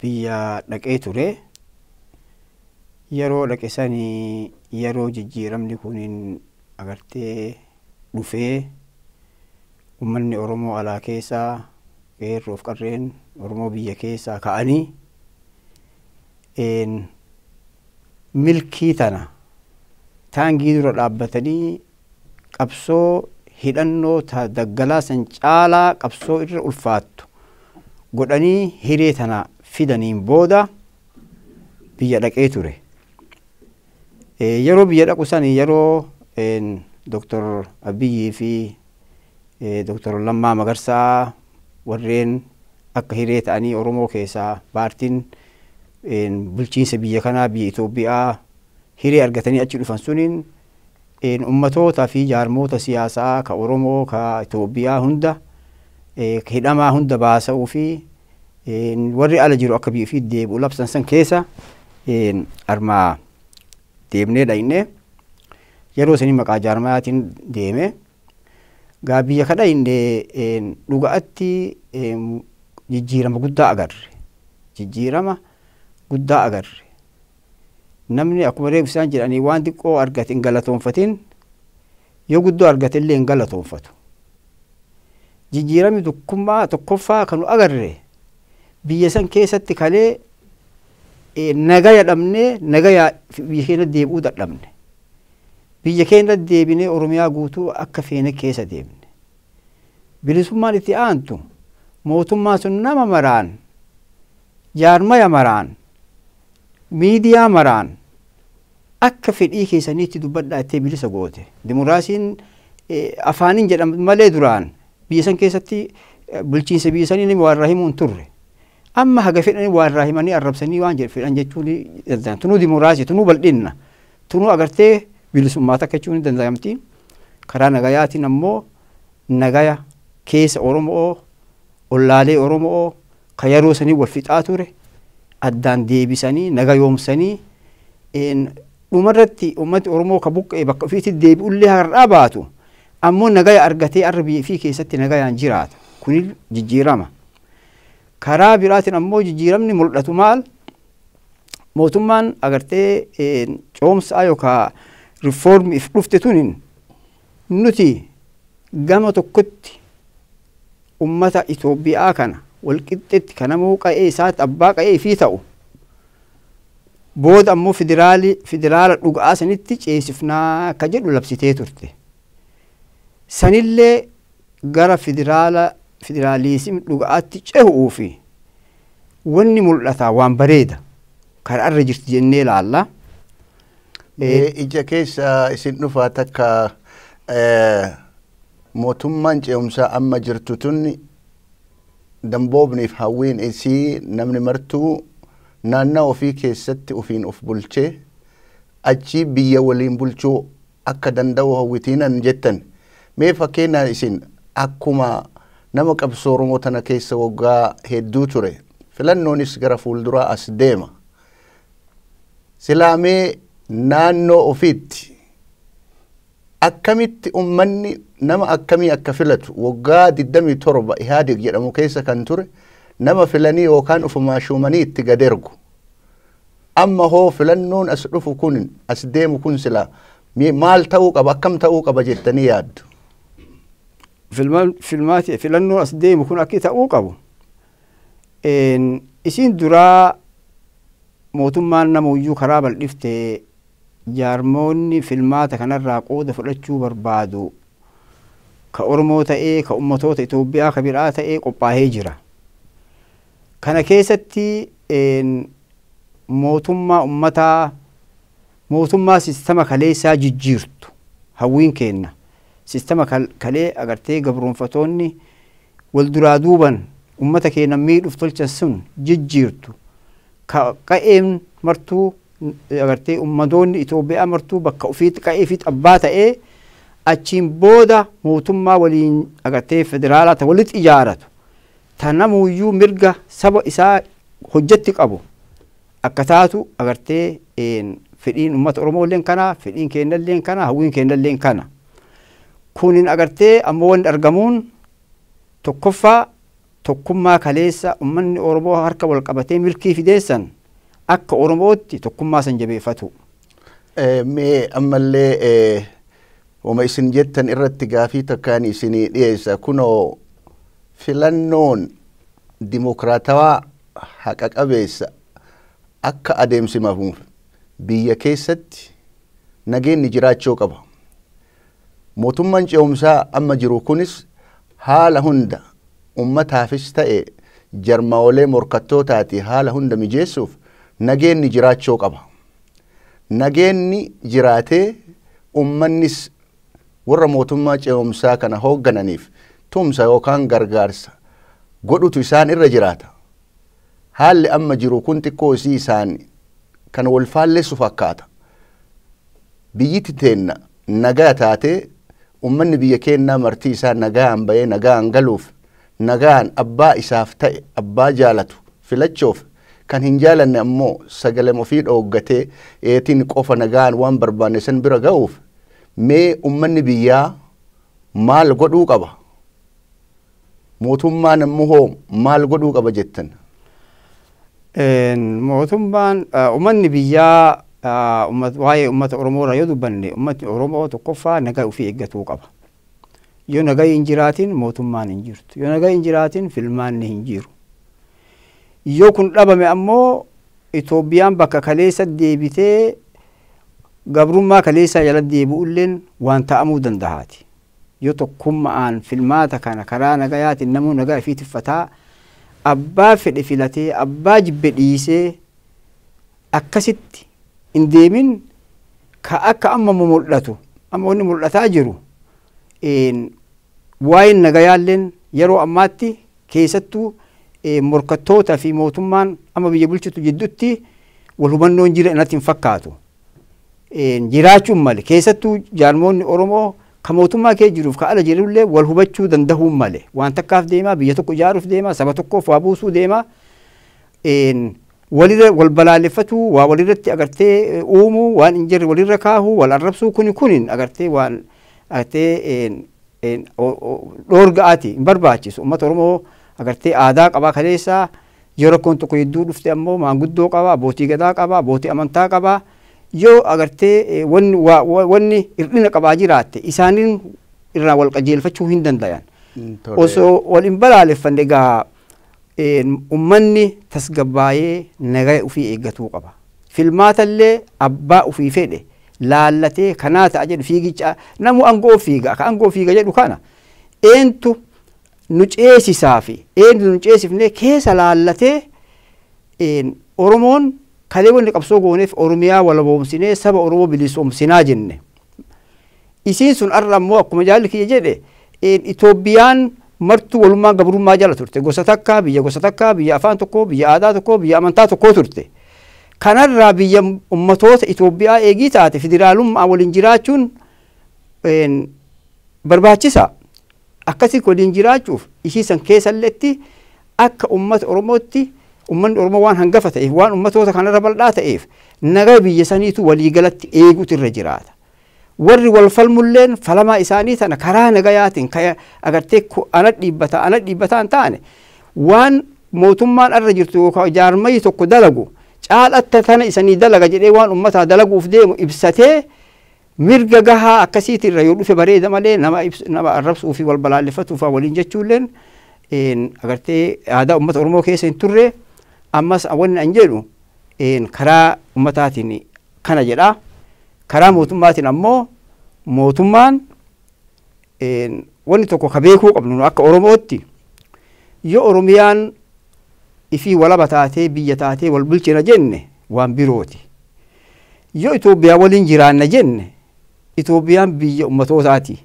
biyya dhaqee ture. Yeroo dhaqe sanii yeroo jijjiiramni kun agartee dhufee uummanni Oromoo alaa keessaa, qeerroof qarreen Oromoo biyya keessaa ka'anii milkii tana taangii dura dhaabbatanii qabsoo hidhannoo ta daggalaa san caalaa qabsoo irra ulfaattu godhanii hiree tana fidaniin booda biyya dhaqee ture. Yeroo biyya dhaqu sani, yeroo Dr. Abiyyii fi Dr. Lammaa Magarsaa warreen akka hiree ta'anii Oromoo keessaa paartiin bulchiinsa biyya kanaa, biyya Itoophiyaa hiree argatanii achi dhufan suniin, ummatoota fi jaarmoota siyaasaa ka Oromoo ka Itoophiyaa hunda hidhamaa hunda baasa'uu fi warri ala jiru akka biyya ofii deebi'u labsan san keessa armaa deemnee dhaqne. Yeroo sanii maqaa jaarmayaatiin deeme. Gaa biyya ka dhaqne dhuga'atti jijjiirama guddaa agarre, jijjiirama guddaa agarre. Namni akkuma reefu isaan jedhanii waan xiqqoo argate hin galatoonfatin, yoo guddoo argate illee hin galatoonfatu. Jijjiiramni tokkummaa tokkoffaa kan nu agarre, biyya san keessatti kalee nagaya dhabnee nagaya biyya keenya deebi'uu dadhabne. Biyya keenya deebinee Oromiyaa guutuu akka feene keessa deemne. Bilisummaan itti aantu mootummaan sun nama maraan, jaarmaya maraan, miidiyaa maraan akka fedhii keessaniitti dubbadhaa ittee bilisa goote. Dimokiraasiin afaaniin jedhamu malee duraan biyya san keessatti bulchiinsa biyya sanii namni waa irraa himuu hin turre. Amma haga fedhanii waa irraa himanii arrabsanii waan fedhan jechuun ni danda'an. Tunuu dimokiraasii, tunuu bal'inna, tunuu agartee bilisummaa takka jechuun ni danda'amti. Karaa nagayaatiin ammoo nagaya keessa Oromoo, ollaalee Oromoo ka yeroo sanii wal fixaa ture addaan deebisanii nagayoomsanii dhumarratti uummati Oromoo ka buqqa'e bakka ofiitti deebi'ullee har'aa baatu ammoo nagaya argatee arra biyya ofii keessatti nagayaan jiraata. Kuni jijjiirama. Karaa biraatiin ammoo jijjiiramni mul'atu maal? Mootummaan agartee coomsaa yookaan riifoormiif dhufte tunin nuti gama tokkotti ummata Itoophiyaa kana walqixxetti kanamuu qa'ee isaatti abbaa qa'ee fi ta'u booda ammoo federaala dhugaa sanitti ceesifnaa akka jedhu labsitee turte. Sanillee gara federaaliizim dhugaatti cehu'uu fi wanni mul'ata waan bareeda karaa irra jirti jennee ilaalla. Ija keessa isin dhufaa takka mootummaan ce'umsaa amma jirtu tun damboobniif hawwiin isii namni martuu naannoo ofii keessatti ofiin of bulchee achii biyya waliin bulchuu akka danda'u hawwitiinan jettan. Mee fakkeenyaaf isin akkuma nama qabsoo Oromoo tana keessa waggaa hedduu ture filannoonis gara fuulduraa as deema. Silaa mee naannoo ofiitti akkamitti ummanni nama akkamii akka filatu waggaa 27 Ihaadig jedhamu keessa kan ture nama filanii yookaan ofumaa shuumanii itti gad ergu. Amma hoo filannoon as dhufu kun as deemu kun silaa maal ta'uu qaba akkam ta'uu qaba jettanii yaaddu? Filannoon as deemu kun akki ta'uu qabu. Isiin duraa mootummaan namuyyuu karaa bal'iftee jaarmoonni filmaata kanarraa qooda fudhachuu barbaadu ka Oromoo ta'ee ka ummatoota Itoophiyaa ka biraa ta'ee qophaa'ee jira. Kana keessatti mootummaa ummataa mootummaa sistama kaleessaa jijjiirtu hawwiin kenna. Sistama kalee agartee gabroonfatoonni wal duraa duuban ummata keenya miidhuuf tolchan sun jijjiirtu. Ka qa'een martuu agartee ummatoonni Itoophiyaa martuu bakka ofiitti qa'ee fi abbaa ta'ee achiin booda mootummaa waliin agartee federaalaa ta walitti ijaaratu ta namuyyuu mirga saba isaa hojjetti qabu akka taatu agartee fedhiin uummata Oromoo illeen kana, fedhiin keenya illeen kana, hawwiin keenya illeen kana. Kunin agartee ammoo wanni argamuun tokkoffaa tokkummaa kaleessa uummanni Oromoo harka wal qabatee milkii fideessan akka Oromootti tokkummaa san jabeeffatu. Mee ammallee wama isin jettan irratti gaafii takkaan isinii dhiyeessa. Kunoo filannoon dimokiraatawaa haqa qabeessa akka adeemsifamuuf biyya keessatti nageenyi jiraachuu qaba. Mootummaan ce'umsaa amma jiru kunis haala hunda ummataafis ta'e jarmaolee morkattootaati haala hunda mijeessuuf nageenyi jiraachuu qaba. Nageenyi jiraatee ummannis warra mootummaa ce'umsaa kana hooggananiif tumsa yookaan gargaarsa godhutu isaan irra jiraata. Haalli amma jiru kun xiqqoo isii isaan kan wal faallessu fakkaata. Biyyiti teenna nagaa taatee ummanni biyya keenyaa martii isaa nagaan bahee nagaan galuuf nagaan abbaa isaaf ta'e abbaa jaalatu filachuuf kan hin jaalanne ammoo sagalee ofii dhooggatee eetiin qofa nagaan waan barbaanne san bira ga'uuf mee ummanni biyyaa maal godhuu qaba? Mootummaan ammoo hoo maal godhuu qaba jettan? Mootummaan uummanni biyyaa waa'ee uummata Oromoo irraa yoo dubbanne uummatni Oromoo tokkoffaa nagaa ofii eeggatuu qaba. Yoo nagaa hin jiraatin mootummaan hin jirtu. Yoo nagaa hin jiraatin filmaanni hin jiru. Yoo kun dhabame ammoo Itoophiyaan bakka kaleessa deebitee gabrummaa kaleessaa jala deebi'ulleen waan ta'amuu danda'aati. Yoo tokkummaan filmaata kana karaa nagayaatiin namuu nagaa ifii tiffataa abbaa fedhe filatee abbaa jibbe dhiisee akkasitti hin deemin ka akka amma mul'atu amma wanni mul'ataa jiru waa'een nagayaalleen yeroo ammaatti keessattuu morkattoota fi mootummaan amma biyya bulchitu jidduutti wal hubannoon jira natti hin fakkaatu. Jiraachuun male keessattuu jaarmoonni Oromoo ka mootummaa kee jiruuf ka ala jirullee wal hubachuu dandahuun male waan takkaaf deemaa biyya tokko ijaaruuf deemaa saba tokkoof waa buusuu deemaa walirra wal balaaleffatuu waa walirratti agartee uumuu waan hin jirre walirra kaahuu wal arrabsuu kuni kunin agartee waan agartee dhoorga'aati hin barbaachisu. Uummata Oromoo agartee aadaa qabaa kaleessaa yoo rakkoon tokko hedduu dhufte ammoo maanguddoo qabaa abbootii gadaa qabaa abbootii amantaa qabaa yoo agartee wanni hir'ina qabaa jiraatte isaaniin irraa wal qajeelfachuu hin dandayan. Osoo wal hin balaaleffanne egaa ummanni tasgabbaayee nagaya ofii eeggatuu qaba. Filmaatallee abbaa ofii fedhe laallatee kanaa ta'a jedhu fiigicha namu aangoo fiiga ka aangoo fiiga jedhu kana eentu nu ceesisaa fi eentu nu ceesifnee keessa laallatee Oromoon kalee wanni qabsoo gooneef Oromiyaa walaboomsinee saba Oromoo bilisoomsinaa jenne. Isiin sun arra ammoo akkuma jaalli kiyya jedhe Itoophiyaan martuu walummaa gabrummaa jala turte gosa takka biyya gosa takka biyya afaan tokko biyya aadaa tokko biyya amantaa tokko turte. Kanarraa biyya ummatoota Itoophiyaa eegii taate federaalummaa waliin jiraachuun barbaachisa. Akkasii waliin jiraachuuf ishii san keessalletti akka ummata Oromootti ummanni Oromoo waan hangafa ta'eef waan ummatoota kanarra bal'aa ta'eef nagaa biyya saniitu waliigalatti eeguutu irra jiraata. Warri wal falmulleen falamaa isaanii tana karaa nagayaatiin agartee ana dhiibbata ana dhiibbataa hin taane waan mootummaan irra jirtu yookaan jaarmayyi tokko dalagu caalatta tana isanii dalaga jedhee waan ummataa dalaguuf deemu ibsatee mirga gahaa akkasiitti irra yoo dhufe bareeda malee nama arrabsuu fi wal balaaleffatuu fa'aa waliin jechuulleen agartee aadaa uummata Oromoo keessa hin turre ammas wanni an jedhu karaa ummataatiin kana jedha. Karaa mootummaatiin ammoo mootummaan wanni tokko ka beekuu qabnu akka Oromootti yoo Oromiyaan ifii walaba taatee biyya taatee wal bulchina jenne waan birooti. Yoo Itoophiyaa waliin jiraanna jenne Itoophiyaan biyya ummatootaati.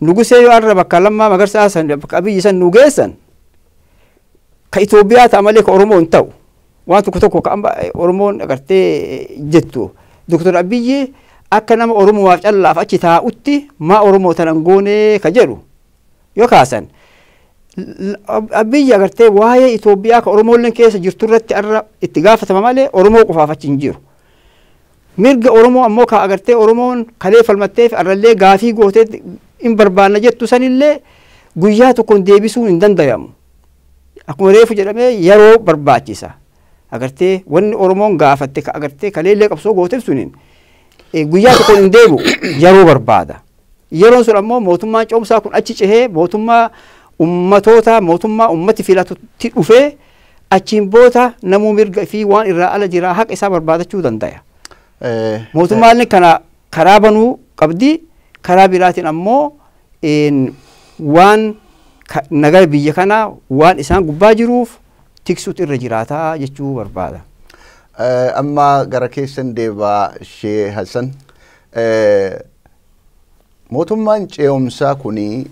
Nugusee yoo arra bakka Lammaa Magarsaa san bakka Abiyyi san nu geessan ka Itoophiyaa ta'a malee ka Oromoo hin ta'u. Waan tokko tokko ka amma Oromoon agartee jettu. Doktor Abiyyi akka nama Oromoodhaaf callaaf achi taa'utti maa Oromoo tanan goonee ka jedhu yoo kaasan. Abiyyi agartee waa'ee Itoophiyaa ka Oromoolleen keessa jirtu irratti arra itti gaafatama malee Oromoo qofaaf achi hin jiru. Mirga Oromoo ammoo ka agartee Oromoon kalee falmatteef arrallee gaafii gootee hin barbaanna jettu sanillee guyyaa tokkoon deebisuun hin dandayamu. Akkuma reefu jedhamee yeroo barbaachisa. Agartee wanni Oromoon gaafatte ka agartee kaleellee qabsoo gooteef suniin guyyaa tokkoon hin deebi'u yeroo barbaada. Yeroon sun ammoo mootummaan coomsaa kun achi cehee mootummaa ummatoota mootummaa ummati filatutti dhufee achiin booda namuu mirga fi waan irraa ala jiraa haqa isaa barbaadachuu danda'a. Mootummaan kana karaa banuu qabdi karaa biraatiin ammoo waan nagaa biyya kanaa waan isaan gubbaa jiruuf tiksuutu irra jiraataa jechuu barbaada. Amma gara keessan deebaa Shee Hassan. Mootummaan ce'umsaa kuni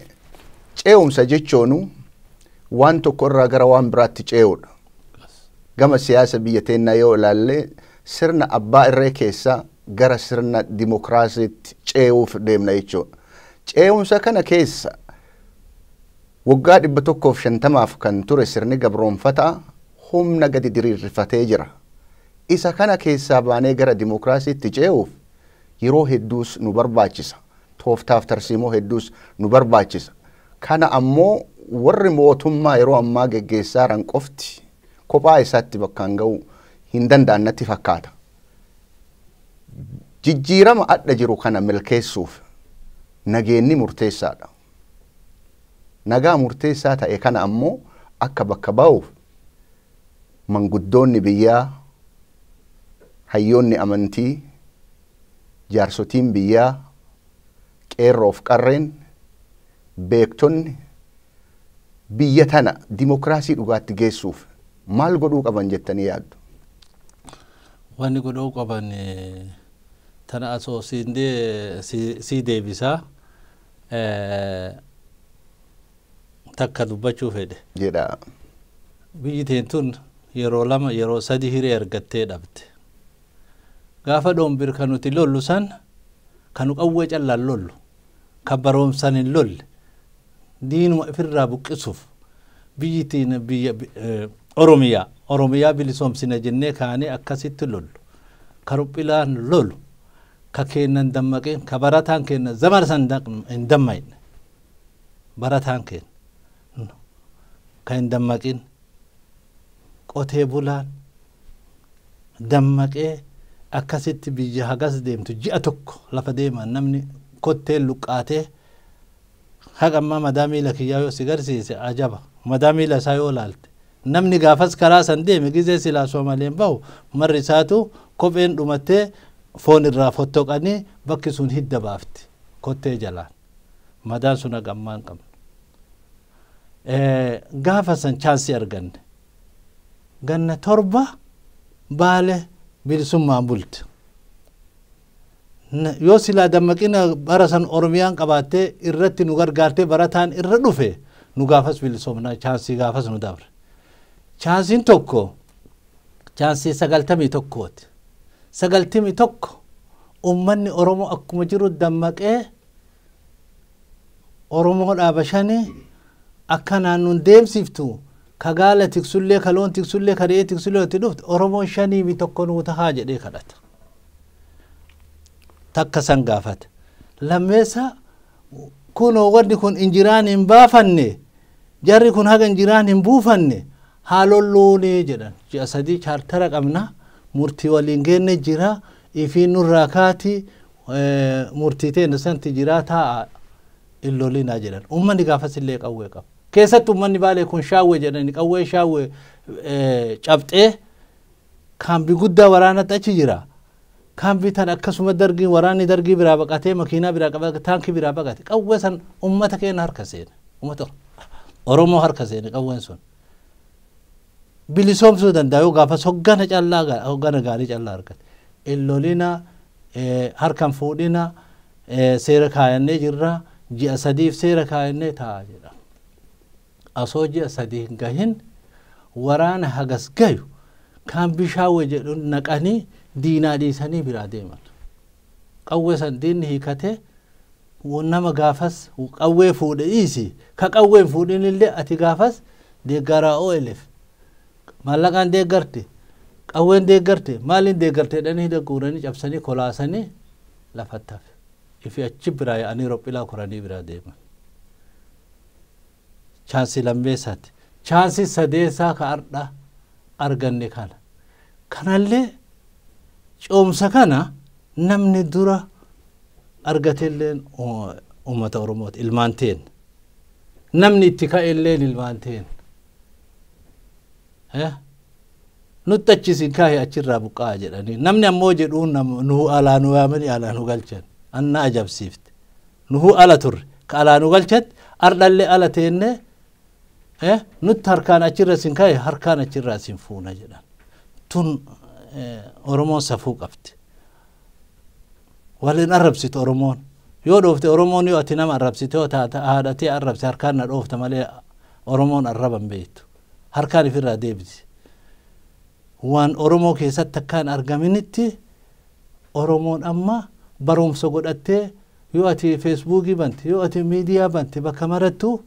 ce'umsa jechuun waan tokko irraa gara waan biraatti ce'uudha. Gama siyaasa biyya teenyaa yoo ilaalle sirna abbaa irree keessaa gara sirna dimokiraasiitti ce'uuf deemna jechuudha. Ce'umsa kana keessa waggaa 150 kan ture sirni gabroonfataa humna gadi diriirfatee jira. Isa kana keessaa baanee gara dimokiraasiitti ce'uuf yeroo hedduus nu barbaachisa. Tooftaaf tarsiimoo hedduus nu barbaachisa. Kana ammoo warri mootummaa yeroo ammaa geggeessaa jiran qofti kophaa isaatti bakkaan ga'uu hin danda'an natti fakkaata. Jijjiirama adda jiru kana milkeessuuf nageenyi murteessaadha. Nagaa murteessaa ta'e kana ammoo akka bakka ba'uuf manguddoonni biyyaa, hayyoonni amantii, jaarsotiin biyyaa, Qeerroof qarreen beektonni biyya tana dimokiraasii dhugaatti geessuuf maal godhuu qaban jettanii yaaddu? Wanni godhuu qaban tana asoo sii deebisaa takka dubbachuu fedhe. Jedha. Biyyi teentun yeroo lama yeroo sadi hiree argattee dhabde. Gaafa dhoombir kan nuti lollu san kan nu qawwee callaan lollu kan baroomsan hin lolle diinuma ifirraa buqqisuuf biyyi tiin biyya Oromiyaa bilisoomsina jennee kaanee akkasitti lollu ka ruphilaan lolu ka keennan dammaqeen ka barataan keenna zamana san hin dammayne barataan keenna ka hin dammaqin qotee bulaan dammaqee akkasitti biyya hagas deemtu ji'a tokko lafa deeman namni kotteen luqqaatee haqa ammaa madaa miila kiyyaa yoo si garsiise ajaba madaa miila isaa yoo laalte namni gaafas karaa san deeme gizee silaa Soomaleen bahu marri isaatu kopheen dhumattee foon irraa fottoqanii bakki sun hidda baafti kottee jalaan madaan sun haqa ammaa hin qabnu. Gaafa san chaansii arganne ganna 7 Baale bilisummaan bulte. Yoo silaa dammaqina bara san Oromiyaan qabaattee irratti nu gargaartee barataan irra dhufe nu gaafas bilisoomna chaansii gaafas nu dabre. Chaansiin tokko chaansii 91ti. 91 uummanni Oromoo akkuma jiru dammaqee Oromoo dhaaba shanii akka naannoon deemsiftu ka gaala tiksullee ka loon tiksullee ka re'ee tiksullee itti dhufte Oromoon 51 nuu tahaa jedhee kadhata. Takka san gaafata. Lammeessa kunoo wanni kun injiraan hin baafanne jarri kun haga injiraan hin buufanne haa lolluunii jedhan. Ji'a 3 chaartara qabna murtii waliin geenne jira ifiin nurraa kaati murtii teenya santi jira taa'a hin lolinaa jedhan. Uummanni gaafas illee qawwee qaba. Keessattuu uummanni Baalee kun shaawwee jedhani qawwee shaawwee cabxee kaambii guddaa waraanatti achi jira. Kaambii tan akkasuma dargii waraanni dargii biraa baqatee makiinaa biraa qabate taankii biraa baqate qawwee san uummata keenya harka seene uummata Oromoo harka seene qawween sun. Bilisoomsuu danda'a yoo gaafas hoggana callaa hoggana gaarii callaa argate. Hin lolina harkaan fuudhina seera kaayannee jirra ji'a 3 seera kaayannee taa'a jedha. Asoo ji'a 3 hin gahin waraana hagas gayu kaambii shaawwee jedhu naqanii diinaa dhiisanii biraa deeman. Qawwee san diinni hiikatee nama gaafas qawwee fuudhe dhiisi ka qawwee hin fuudhin illee ati gaafas deeggaraa OLF maallaqaan deeggarte qawween deeggarte maaliin deeggarte jedhanii hidha guuranii cabsanii kolaasanii lafatti hafe. Ifi achi biraa yaa'anii rophilaa koranii biraa deeman. Chaansii lammeessaati. Chaansii sadeessaa ka ardha arganne kana. Kanallee coomsa kana namni dura argatelleen uummata Oromooti ilmaan teen. Namni itti ka'elleen ilmaan teen. Nutti achisin kaa'e achirraa buqqaa'a jedhanii. Namni ammoo jedhuun nuhu alaa nu yaamanii alaa nu galchan. Anna ajabsiifte. Nuhu ala turre. Ka alaa nu galchatti ardhallee ala teennee nutti harkaan achirra sin kaa'e harkaan achirraa sin fuuna jedhan. Tun Oromoon safuu qabdi. Waliin arrabsitu Oromoon. Yoo dhoofte Oromoon yoo ati nama arrabsite yoo taate haadhatee arrabse harkaan na dhoofta malee Oromoon arraba hin beektu. Harkaan ifirraa deebisi. Waan Oromoo keessatti akkaan argaminitti Oromoon amma barumsa godhattee yoo ati feesbuukii bante yoo ati miidiyaa bante bakka marattu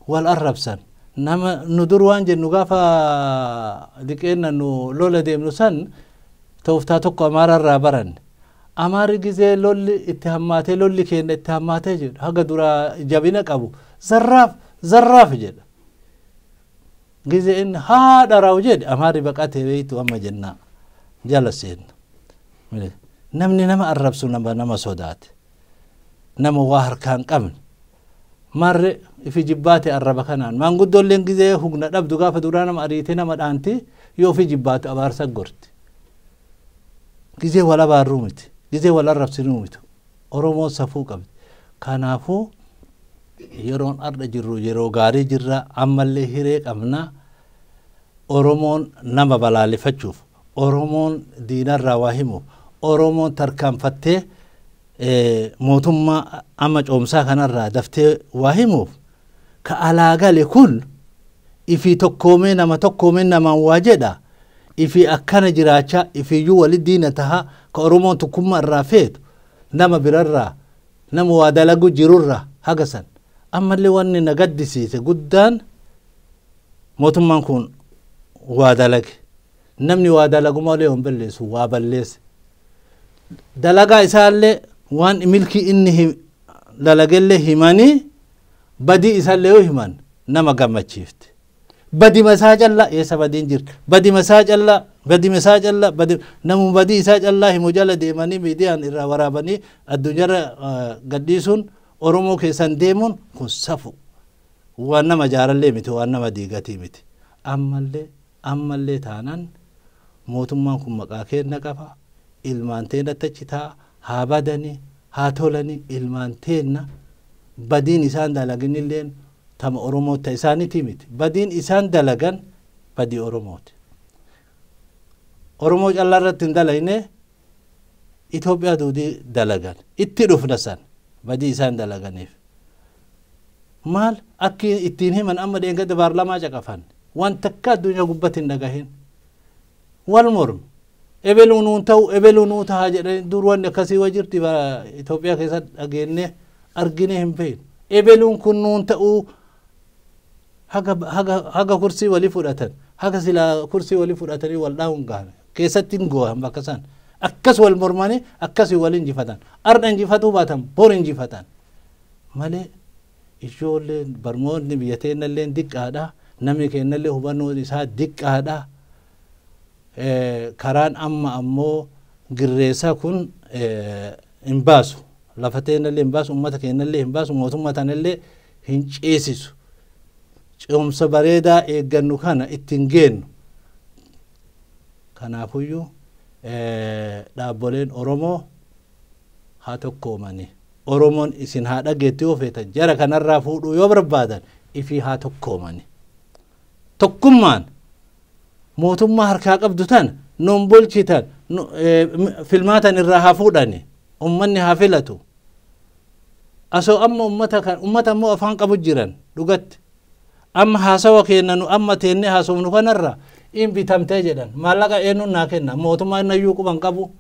wal arrabsan. Nama nu dur waan jennu gaafa diqeenna nu lola deemnu san tooftaa tokko Amaararraa baranne. Amaarri gizee lolli itti hammaatee lolli keenya itti hammaatee jedhu haga duraa jabina qabu zarraaf zarraaf jedha. Gizee inni haadha raaww jedhe Amaarri baqatee beektu amma jennaa jala seenna. Namni nama arrabsu nama sodaate nama waa harkaan qabne marre ifi jibbaate arraba kanaan maanguddoolleen gizee hugna dhabdu gaafa duraa nama ariitee nama dhaanti yoo ifi jibbaate abaarsa gorti. Gizee wal abaarruu miti gizee wal arrabsinuu miti Oromoon safuu qabdi. Kanaafuu yeroon arda jirru yeroo gaarii jirra, ammallee hiree qabna. Oromoon nama balaaleffachuuf, Oromoon diinarraa waa himuuf, Oromoon tarkaanfattee mootummaa amma coomsaa kanarraa daftee waa himuuf, ka alaa gale kun ifii tokkoomee nama tokkoomee namaan waa jedha, ifii akkana jiraachaa ifiiyyuu wali diina taha. Ka Oromoon tokkummaa irraa feetu nama birarraa, nama waa dalagu jirurraa haga san. Ammallee wanni na gaddisiise guddaan, mootummaan kun waa dalage, namni waa dalagu malee hin balleessu, waa balleesse. Dalagaa isaallee, waan milkii inni dalagellee himanii, badii isaallee yoo himan nama gammachiifte. Badima isaa callaa, eessa badiin jirti? Badima isaa callaa, badima isaa callaa, badi namu badii isaa callaa himu jala deemanii miidiyaan irraa waraabanii addunyaarra gadhiisuun, Oromoo keessan deemuun kun safu, waan nama jaarallee miti, waan nama diigatii miti. Ammallee taanaan mootummaan kun maqaa kenna qaba, ilmaan teennatti achi taa'a. Haa badanii haa tolanii, ilmaan teenna. Badiin isaan dalaganilleen tama Oromoota isaaniiti miti. Badiin isaan dalagan badii Oromooti. Oromoo callaa irratti hin dalagne, Itoophiyaa duudii dalagan. Itti dhufna san badii isaan dalaganiif. Maal akki ittiin himan? Amma dheengadda paarlamaa caqafan, waan takka addunyaa gubbatti hin dhagahin. Wal mormu, ebeluu nuun ta'u, ebeluu nuu tahaa jedhanii. Dur wanni akkasii wa jirti Itoophiyaa keessatti dhageenne argine hin beeknu. Ebeluun kun nuun ta'uu, haga kursii walii fudhatan, haga silaa kursii walii fudhatanii wal dhahuun gahan keessatti hin goohan. Bakka san akkas wal mormanii akkasii wal injifatan. Arda injifatuu baatan, bor injifatan malee. Ijoolleen barmoonni biyya teennallee diqqaadha, namni kennallee hubannoon isaa diqqaadha. Karaan amma ammoo girreessaa kun hin baasu, lafa teennallee hin baasu, ummata kennallee hin baasu, mootummaa tanallee hin ceesisu. Ce'umsa bareedaa eeggannu kana ittiin geennu. Kanaafuyyuu dhaabboleen Oromoo haa tokkoomani. Oromoon isin haa dhageetti yoo feetan, jara kanarraa fuudhuu yoo barbaadan, ifii haa tokkoomani. Tokkummaan mootummaa harkaa qabdu tan nun bulchitan filmaatan irraa haa fuudhani, ummanni haa filatu. Asoo amma ummata kan ummata ammoo afaan qabu jiran dhugatti amma haasawa kenna, nu amma teennee haasofnu kanarra in bitamtee jedhan. Maallaqa eenyuun naa kenna? Mootummaan nayyuu quban qabu,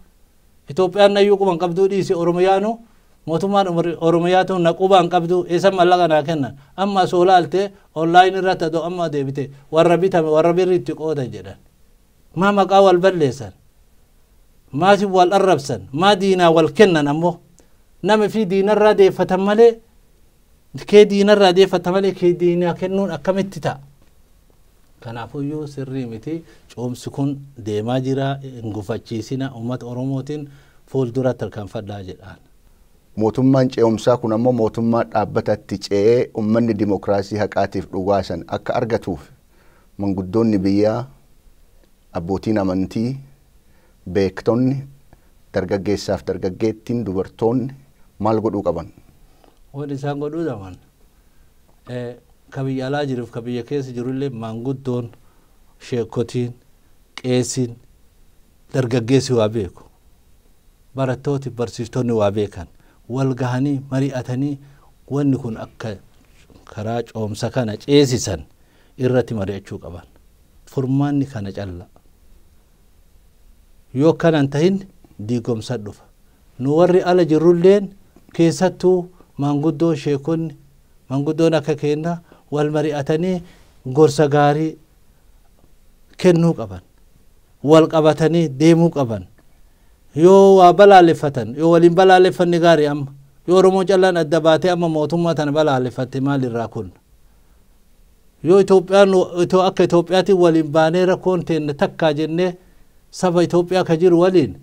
Itoophiyaan nayyuu quban qabduu dhiisi, Oromiyaanu, mootummaan Oromiyaatu na quban qabdu, eessa maallaqa naa kenna? Amma asoo laaltee online irratti adoo amma deebite, warra bitame, warra birri itti qoodan jedhan. Maa maqaa wal balleessan? Maatiif wal arrabsan? Maa diinaa wal kennan? Ammoo nama fi diinarraa deeffatan malee, kee diinarraa deeffata malee, kee diinaa kennuun akkamitti ta'a? Kanaafuyyuu sirrii miti. Coomsi kun deemaa jira, hin gufachiisina. Uummata Oromootiin fuuldura tarkaanfadhaa jedhaan. Mootummaan ce'umsaa kun ammoo mootummaa dhaabbatatti ce'ee uummanni dimokiraasii haqaatiif dhugaasan akka argatuuf, manguddoonni biyyaa, abbootiin amantii, beektonni, dargaggeessaaf dargaggeettiin, dubartoonni maal godhuu qaban? Wanti isaan godhuu qaban, ka biyya alaa jiruuf ka biyya keessa jirullee, maanguddoon, sheekotiin, qeesiin, dargaggeessi waa beeku, barattooti, barsiiftonni waa beekan, wal gahanii mari'atanii wanni kun akka karaa coomsa kana ceesisan irratti mari'achuu qaban. Furmaanni kana calla. Yoo kanan tahin diigomsa dhufa. Nu warri ala jirrulleen, keessattuu maanguddoo, sheekonni, maanguddoon akka kenna wal mari'atanii gorsa gaarii kennuu qaban, wal qabatanii deemuu qaban. Yoo waa balaaleffatan, yoo waliin balaaleffanni gaarii. Amma yoo Oromoo callaan adda baatee amma mootummaa tana balaaleffatte, maal irraa kun? Yoo Itoophiyaan akka Itoophiyaatiin waliin baanee rakkoon teenne takkaa jennee, saba Itoophiyaa ka jiru waliin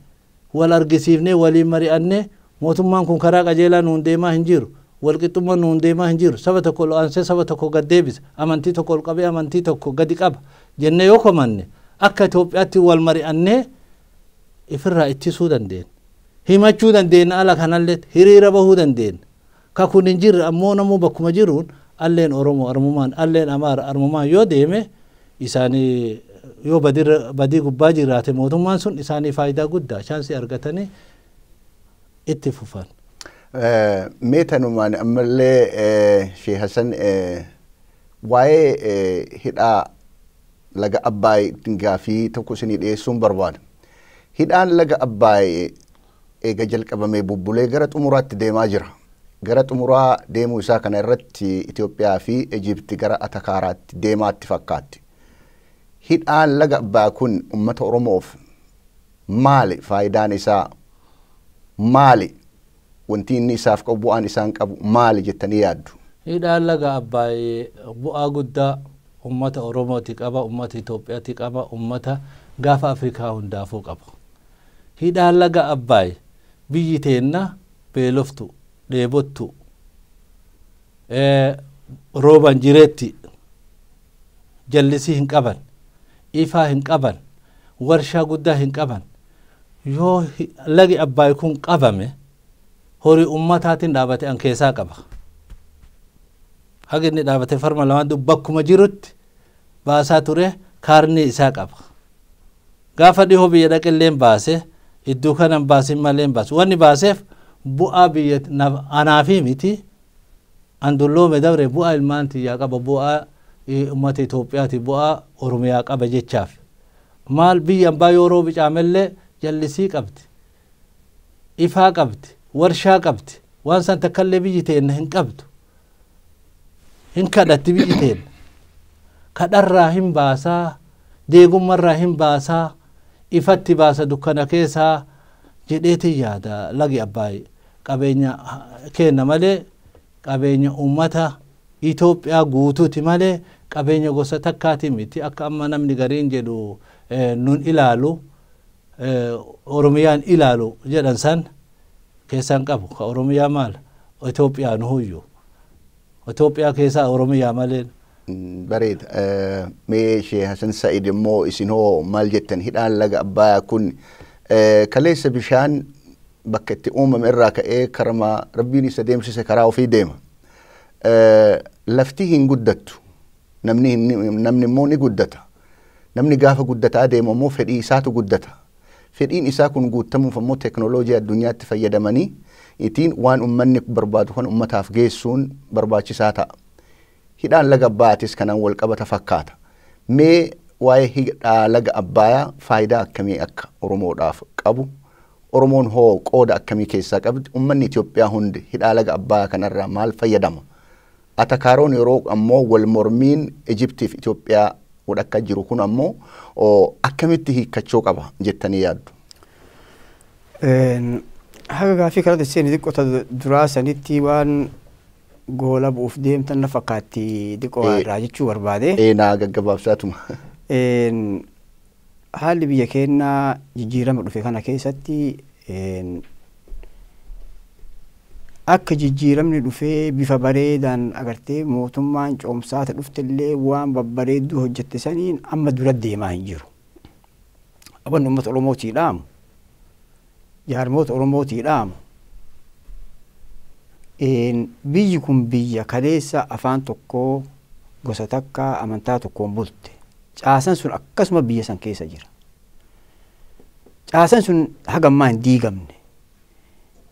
wal argisiifnee, waliin mari'annee, mootummaan kun karaa qajeelaa nuun deemaa hin jiru, walqixxummaan nuun deemaa hin jiru, saba tokko ol aansee saba tokko gad deebisa, amantii tokko ol qabee amantii tokko gadi qaba jennee yoo komanne, akka Itoophiyaatti wal mari'annee ifirraa ittisuu dandeenya. Himachuu dandeenya, ala kanallee hiriira bahuu dandeenya. Ka kun hin jirre ammoo namuu bakkuma jiruun alleen Oromoo armumaan, alleen Amaara armumaan yoo deeme, isaanii yoo badii gubbaa jiraate mootummaan sun isaanii faayidaa guddaa chaansii argatanii itti fufan. Mee tanumaan ammallee, Sheekh Hassan, waa'ee hidhaa laga Abbaay gaafii tokko isinii dhiyeessuun barbaada. Hidhaan laga Abbaay eega jalqabamee bubbulee gara xumuraatti deemaa jira. Gara xumuraa deemuu isaa kana irratti Itoophiyaa fi Ijipti gara atakaaraatti deemaatti fakkaatti. Hidhaan laga Abbaay kun uummata Oromoof maali? Faayidaan isaa maali? Wanti inni isaaf qabu, bu'aan isaan qabu maali jettanii yaaddu? Hidhaan laga Abbaay bu'aa guddaa uummata Oromooti qaba, uummata Itoophiyaati qaba, uummata gaafa Afrikaa hundaafuu qaba. Hidhaan laga Abbaay biyyi teenna beeloftu, dheebottu, rooban jireetti, jallisii hin qaban, ifaa hin qaban, warshaa guddaa hin qaban. Yoo lagi Abbaay kun qabame, horii ummataatiin dhaabate an keessaa qaba. Haga inni dhaabate farma lamaan bakkuma jirutti baasaa ture, kaarnii isaa qaba. Gaafa dhihoo biyya dhaqilleen baase, iddoo kanan baasin malee hin baasu. Wanni baaseef bu'aa biyya anaafi miti, an dulloome dabre, bu'aa ilmaan tiyyaa qaba, bu'aa ummata Itoophiyaati, bu'aa Oromiyaa qaba jechaaf. Maal, biyya ambaa yoo roobi caamellee jallisii qabdi. Ifaa qabdi. Warshaa qabdi. Waan san takkallee biyyi teenna hin qabdu. Hin kadhatti biyyi teenna. Kadharraa hin baasaa, deegummarraa hin baasaa, ifatti baasa dukkana keessaa jedheetin yaada. Lagi Abbaay qabeenya kenna malee, qabeenya ummata Itoophiyaa guutuuti malee, qabeenya gosa takkaati miti. Akka amma namni gariin jedhu nun ilaalu, Oromiyaan ilaalu jedhan san keessaan qabu. Ka Oromiyaa maal, Itoophiyaa nu huyyu Itoophiyaa keessaa Oromiyaa malee. Bareeda. Mee Sheekh Hasan Sa'id immoo isin hoo maal jettan? Hidhaan laga Abbayaa kun kaleessa bishaan bakka itti uumame irraa ka'ee karama Rabbiin isa deemsise karaa ofii deema. Lafti hin guddattu. Namni immoo ni guddata. Namni gaafa guddataa deemu immoo fedhii isaatu guddata. Fedhiin isaa kun guutamuuf immoo teekinooloojii addunyaatti fayyadamanii ittiin waan uummanni barbaadu kan uummataaf geessuun barbaachisaa ta'a. Hidhaan laga Abbaayatis kanaan wal qabata fakkaata. Mee waa'ee hidhaa laga Abbayaa faayidaa akkamii akka Oromoodhaaf qabu, Oromoon hoo qooda akkamii keessaa qabdi, uummanni Itoophiyaa hundi hidhaa laga Abbayaa kanarraa maal fayyadama? Atakaaroon yeroo ammoo wal mormiin Ijiptiif Itoophiyaa walakkaa jiru kun ammoo akkamitti hiikkachuu qaba jettanii yaaddu? Haga gaaffii kanatti seeni, xiqqoo duraa sanitti waan goola bu'uuf deemtan na fakkaatti, xiqqoo irraa jechuu barbaade. Naa gaggabaabsaatuma. Haalli biyya keenyaa jijjiirama dhufe kana keessatti, akka jijjiiramni dhufee bifa bareedaan agartee mootummaan coomsaata dhuftellee waan babbareedduu hojjette saniin amma dura deemaa hin jiru. Wanni uummata Oromootii dhaamu, jaarmoota Oromootii dhaamu, biyyi kun biyya kaleessa afaan tokkoo, gosa takka, amantaa tokkoon bulte. Caasan sun akkasuma biyya san keessa jira. Caasan sun hagammaa hin diigamne.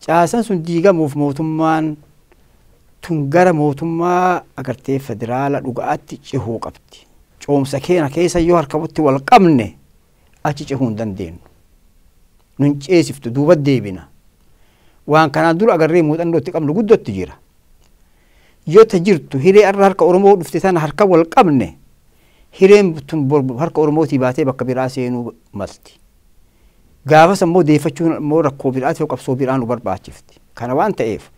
Caasan sun diigamuuf mootummaan tun gara mootummaa agartee federaala dhuga'aatti cehuu qabdi. Coomsa keena keessa yoo harkawatti wal qabne achi cehuu hin dandeenyu. Nun ceesiftu, duuba deebina. Waan kanaan dura agarree muuxannoo itti qabnu guddootti jira. Yoo ta jirtu hiree arra harka Oromoo dhufte tana harka wal qabne, hireen tun harka Oromootii baatee bakka biraa seenuu malti. Gaafas ammoo deeffachuun ammoo rakkoo biraati, qabsoo biraa nu barbaachifti. Kana waan ta'eef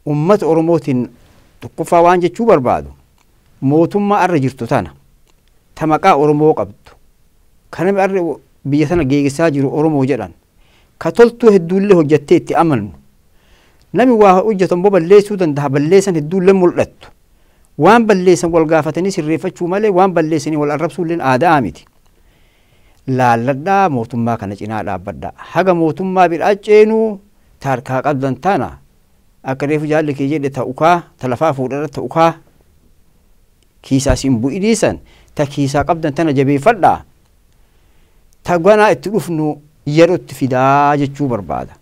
uummata Oromootiin tokkoffaa waan jechuu barbaadu, mootummaa arra jirtu tana, ta maqaa Oromoo qabdu, kan namni arra biyya tana geegisaa jiru Oromoo jedhan, ka toltuu hedduullee hojjettee itti amannu, namni waa hojjetu ammoo balleessuu danda'a, balleessan hedduullee mul'attu, waan balleessan wal gaafatanii sirreeffachuu malee waan balleessanii wal arrabsuulleen aadaa miti. Laalladhaa mootummaa kana cinaa dhaabbadhaa. Haga mootummaa biraa ceenuu taarkaa qabdan tana akka reefu jaalli kee jedhe ta'ukaa ta lafaa fuudharra ta'ukaa kiisaa siin bu'idhiisan ta kiisaa qabdan tana jabeeffadhaa. Ta ganaa itti dhufnu yerootti fidaa jechuu barbaada.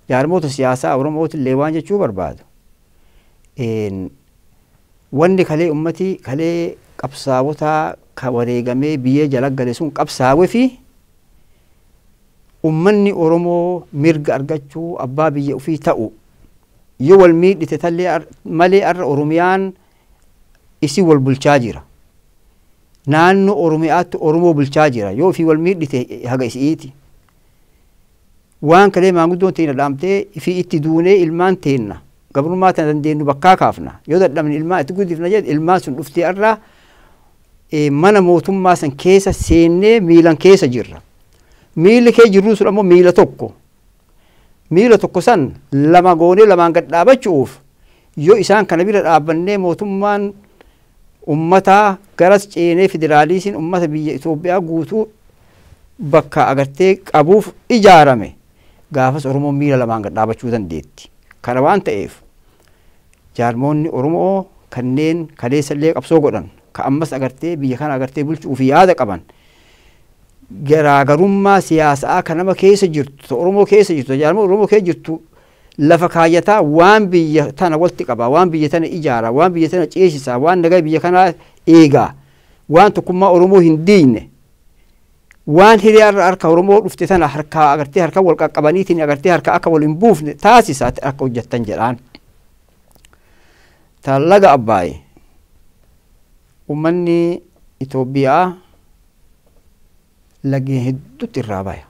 Jaarmoota siyaasaa Oromootillee waan jechuu barbaadu. Wanni kalee ummati kalee qabsaa'otaa ka wareegamee biyya jala gale sun qabsaa'ee fi ummanni Oromoo mirga argachuu abbaa biyya ofii ta'u yoo wal miidhite tallee malee arra Oromiyaan isii wal bulchaa jira. Naannoo Oromiyaatti Oromoo bulchaa jira yoo ofii wal miidhite haga isiiti. Waan kalee maanguddoon teenya dhaamtee ifii itti duunee ilmaan teenna gabrummaa tana dandeenyu bakkaa kaafna yoo dadhabne ilmaan itti guddifna jedhe ilmaan sun dhuftee arraa mana mootummaa san keessa seennee miilan keessa jirra. Miilli kee jirru sun ammoo miila tokko. Miila tokko san lama goonee lamaan gad dhaabachuuf yoo isaan kana bira dhaabbannee mootummaan ummataa garas ceenee federaaliisiin ummata biyya Itoophiyaa guutuu bakka agartee qabuuf ijaarame gaafas Oromoon miila lamaan gad dhaabachuu dandeetti. Kana waan ta'eef jaarmoonni Oromoo kanneen kaleessallee qabsoo godhan ka ammas agartee biyya kana agartee bulchuuf yaada qaban garaagarummaa siyaasaa kan nama keessa jirtu Oromoo keessa jirtu jaarmoo Oromoo keessa jirtu lafa kaayyataa waan biyya tana walitti qaba waan biyya tana ijaara waan biyya tana ceesisaa waan nagaa biyya kanaa eegaa waan tokkummaa Oromoo hin diigne waan hiriyaarra harka Oromoo dhufte tana harkaa agartee harka wal qaqqabaniitiin agartee harka akka wal hin buufne taasisaa akka hojjettan jedhaan. Laga Abbaay ummanni Itoophiyaa laggeen hedduutti irraa baya.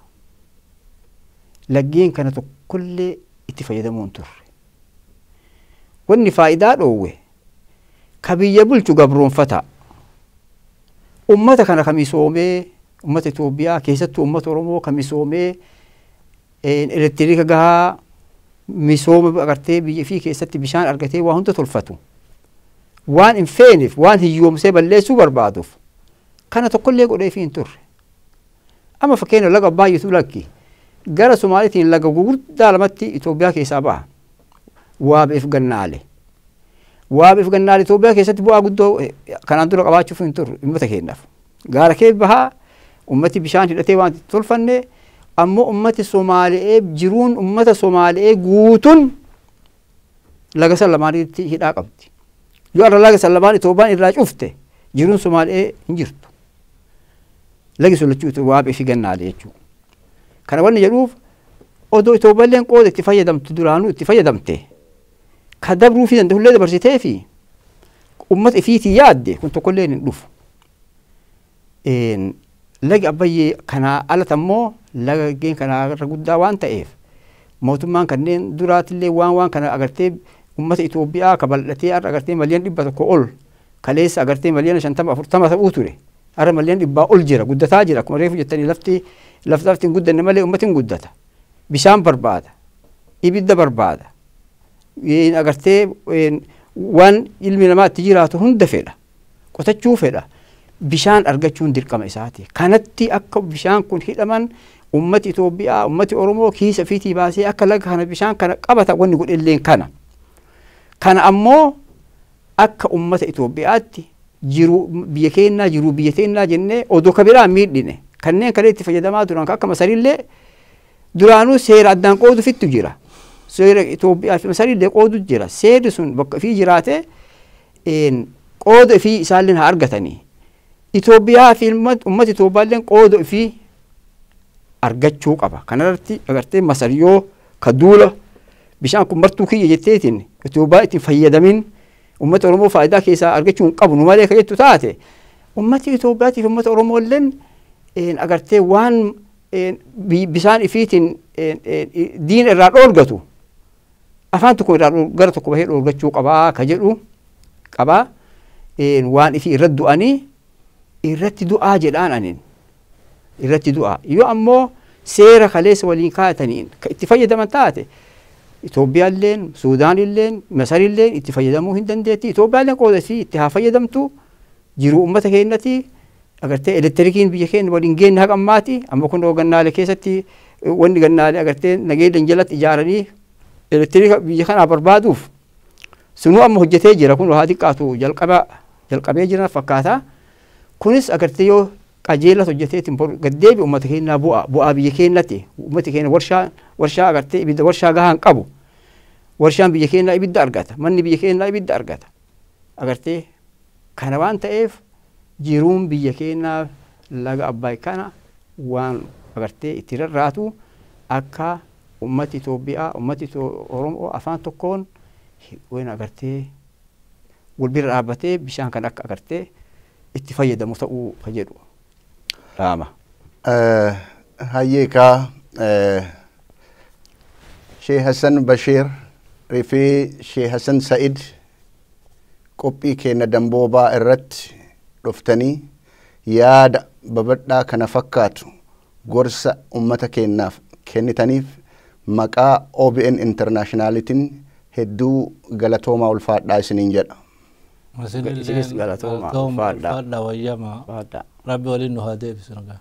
Laggeen kana tokkollee itti fayyadamuu hin turre. Wanni faayidaa dhoowwe ka biyya bulchu gabroonfata. Ummata kana ka misoomee ummata Itoophiyaa keessattuu ummata Oromoo ka misoomee elektiriika gahaa misooma agartee biyya fi keessatti bishaan argatee waa hunda tolfatu. Waan hin feeneef waan hiyyoomsee balleessuu barbaaduuf kana tokkollee godhee fi hin turre. Amma fakkeenya laga Abbaayyitu lakki gara Somaaliitiin laga gurguddaa lamatti Itoophiyaa keessaa ba'a. Waabeef Gannaale. Waabeef Gannaale Itoophiyaa keessatti bu'aa guddoo kanaan dura qabaachuuf hin turre uummata keenyaaf. Gaara kee bahaa ummati bishaan hidhatee waan itti tolfanne ammoo ummati Somaali'ee jiruun ummata Somaali'ee guutuun laga san lamaanitti hidhaa qabdi. Yoo arra laga san lamaan Itoophiyaan irraa cufte jiruun Somaali'ee hin jirtu. Lagi sun lachuu Waabee fi Gannaale jechuudha. Kana wanni jedhuuf odoo Itoophiyaan qooda itti fayyadamtu duraanuu itti fayyadamte ka dabruu fi danda'ullee dabarsitee fi ummata ifiitii yaadde kun tokkollee hin dhufu. Lagi Abbayyee kanaa alatti ammoo laggeen kanaa irra guddaa waan ta'eef mootummaan kanneen duraatillee waan kana agartee ummata Itoophiyaa ka bal'atee har'a agartee 100,000,000 ol kaleessa agartee 50,000,000 40,000 ta'uu ture. Har'a 100,000,000 ol jira guddataa jira akkuma reefu jettanii lafti lafti hin guddanne malee ummati hin guddata. Bishaan barbaada. Ibidda barbaada. Agartee waan ilmi namaa itti jiraatu hunda fedha. Qotachuu fedha. Bishaan argachuun dirqama isaati. Kanatti akka bishaan kun hidhaman ummati Itoophiyaa ummati Oromoo kiisa fiitii baasee akka laga kana bishaan kana qabata wanni godhelleen kana. Kana ammoo akka ummata Itoophiyaatti jiruu biyya keenyaa jiruu biyya teennaa jennee odoo ka biraa miidhine kanneen kalee itti fayyadamaa turan akka Masarillee duraanuu seera addaan qoodu fittu jira. Seera Itoophiyaa fi Masarillee qoodu jira. Seerri sun bakka ifii jiraate qooda ifii isaalleen haa argatanii. Itoophiyaa fi ummati Itoophiyaalleen qooda ifii argachuu qaba. Kanarratti agartee Masariyoo ka duula bishaan kun martuu kiyya jetteetiin Itoophiyaa itti fayyadamin ummata Oromoo faayidaa keessaa argachuu hin qabnu malee ka jettu taate ummati Itoophiyaatiif ummata Oromoo illeen agartee waan bishaan ifiitiin diina irraa dhoorgatu afaan tokko irraa gara tokko bahee dhoorgachuu qabaa ka jedhu qabaa waan ifii irratti du'anii irratti du'aa jedhaan anin irratti du'aa yoo ammoo seera kaleessa waliin kaa'ataniin ka itti fayyadaman taate Itoophiyaalleen Suudaanilleen Masarilleen itti fayyadamuu hin dandeetti. Itoophiyaalleen qooda isii itti haa fayyadamtu jiruu ummata keenyati Agartee elektirikiin biyya keenya waliin geenne haqa ammaati. Amma kun gannaalee keessatti wanni gannaalee agartee nageenya jalatti ijaaranii elektirika biyya kanaa barbaaduuf sunuu amma hojjetee jira. Kun haa xiqqaatu jalqaba jalqabee jira fakkaata. Kunis agartee yoo qajeelatti hojjeteetiin gaddeebi uummata keenyaa bu'aa biyya keenyatti. Uummati keenya warshaa agartee ibidda warshaa gahaa hin qabu. Warshaan biyya keenyaa ibidda argata. Manni biyya keenyaa ibidda argata. Agartee kana waan ta'eef jiruun biyya keenyaa laga Abbaay kana waan agartee itti rarraatu akka ummati Itoophiyaa, ummati Oromoo afaan tokkoon waan agartee wal bira dhaabbatee bishaan kan akka agartee itti fayyadamu ta'uu ka jedhu dhaama. Hayyeekaa, Sheekh Hassan Bashiir fi Sheekh Hassan Sa'id, qophii keenya Damboobaa irratti dhuftanii yaada babadhaa kana fakkaatu gorsa ummata keenyaaf kennitaniif maqaa OBN Internationalitiin hedduu galatoomaa, ulfaadhaa isiniin jedha. Isinis galatoomaa, ulfaadhaa. Ulfaadhaa, wayyamaa. Ulfaadhaa. Rabbi waliin nu haa deebisu nagaa.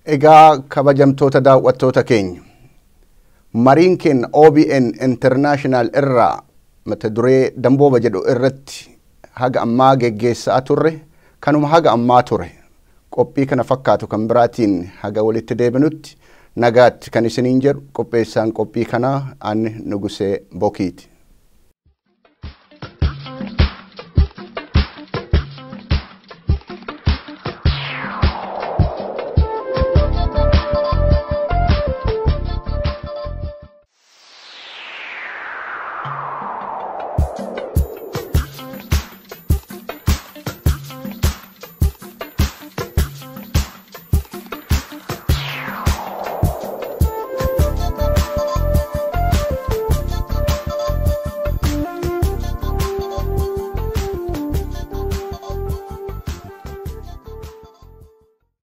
Egaa kabajamtoota daawwattoota keenya, mariin keenya OBN International irraa mata duree Dambooba jedhu irratti haga ammaa geggeessaa turre kanuma haga ammaa ture. Qophii kana fakkaatu kan biraatiin haga walitti deebinutti nagaatti kan isiniin jedhu qopheessaan qophii kanaa ani Nugusee Bokiiti.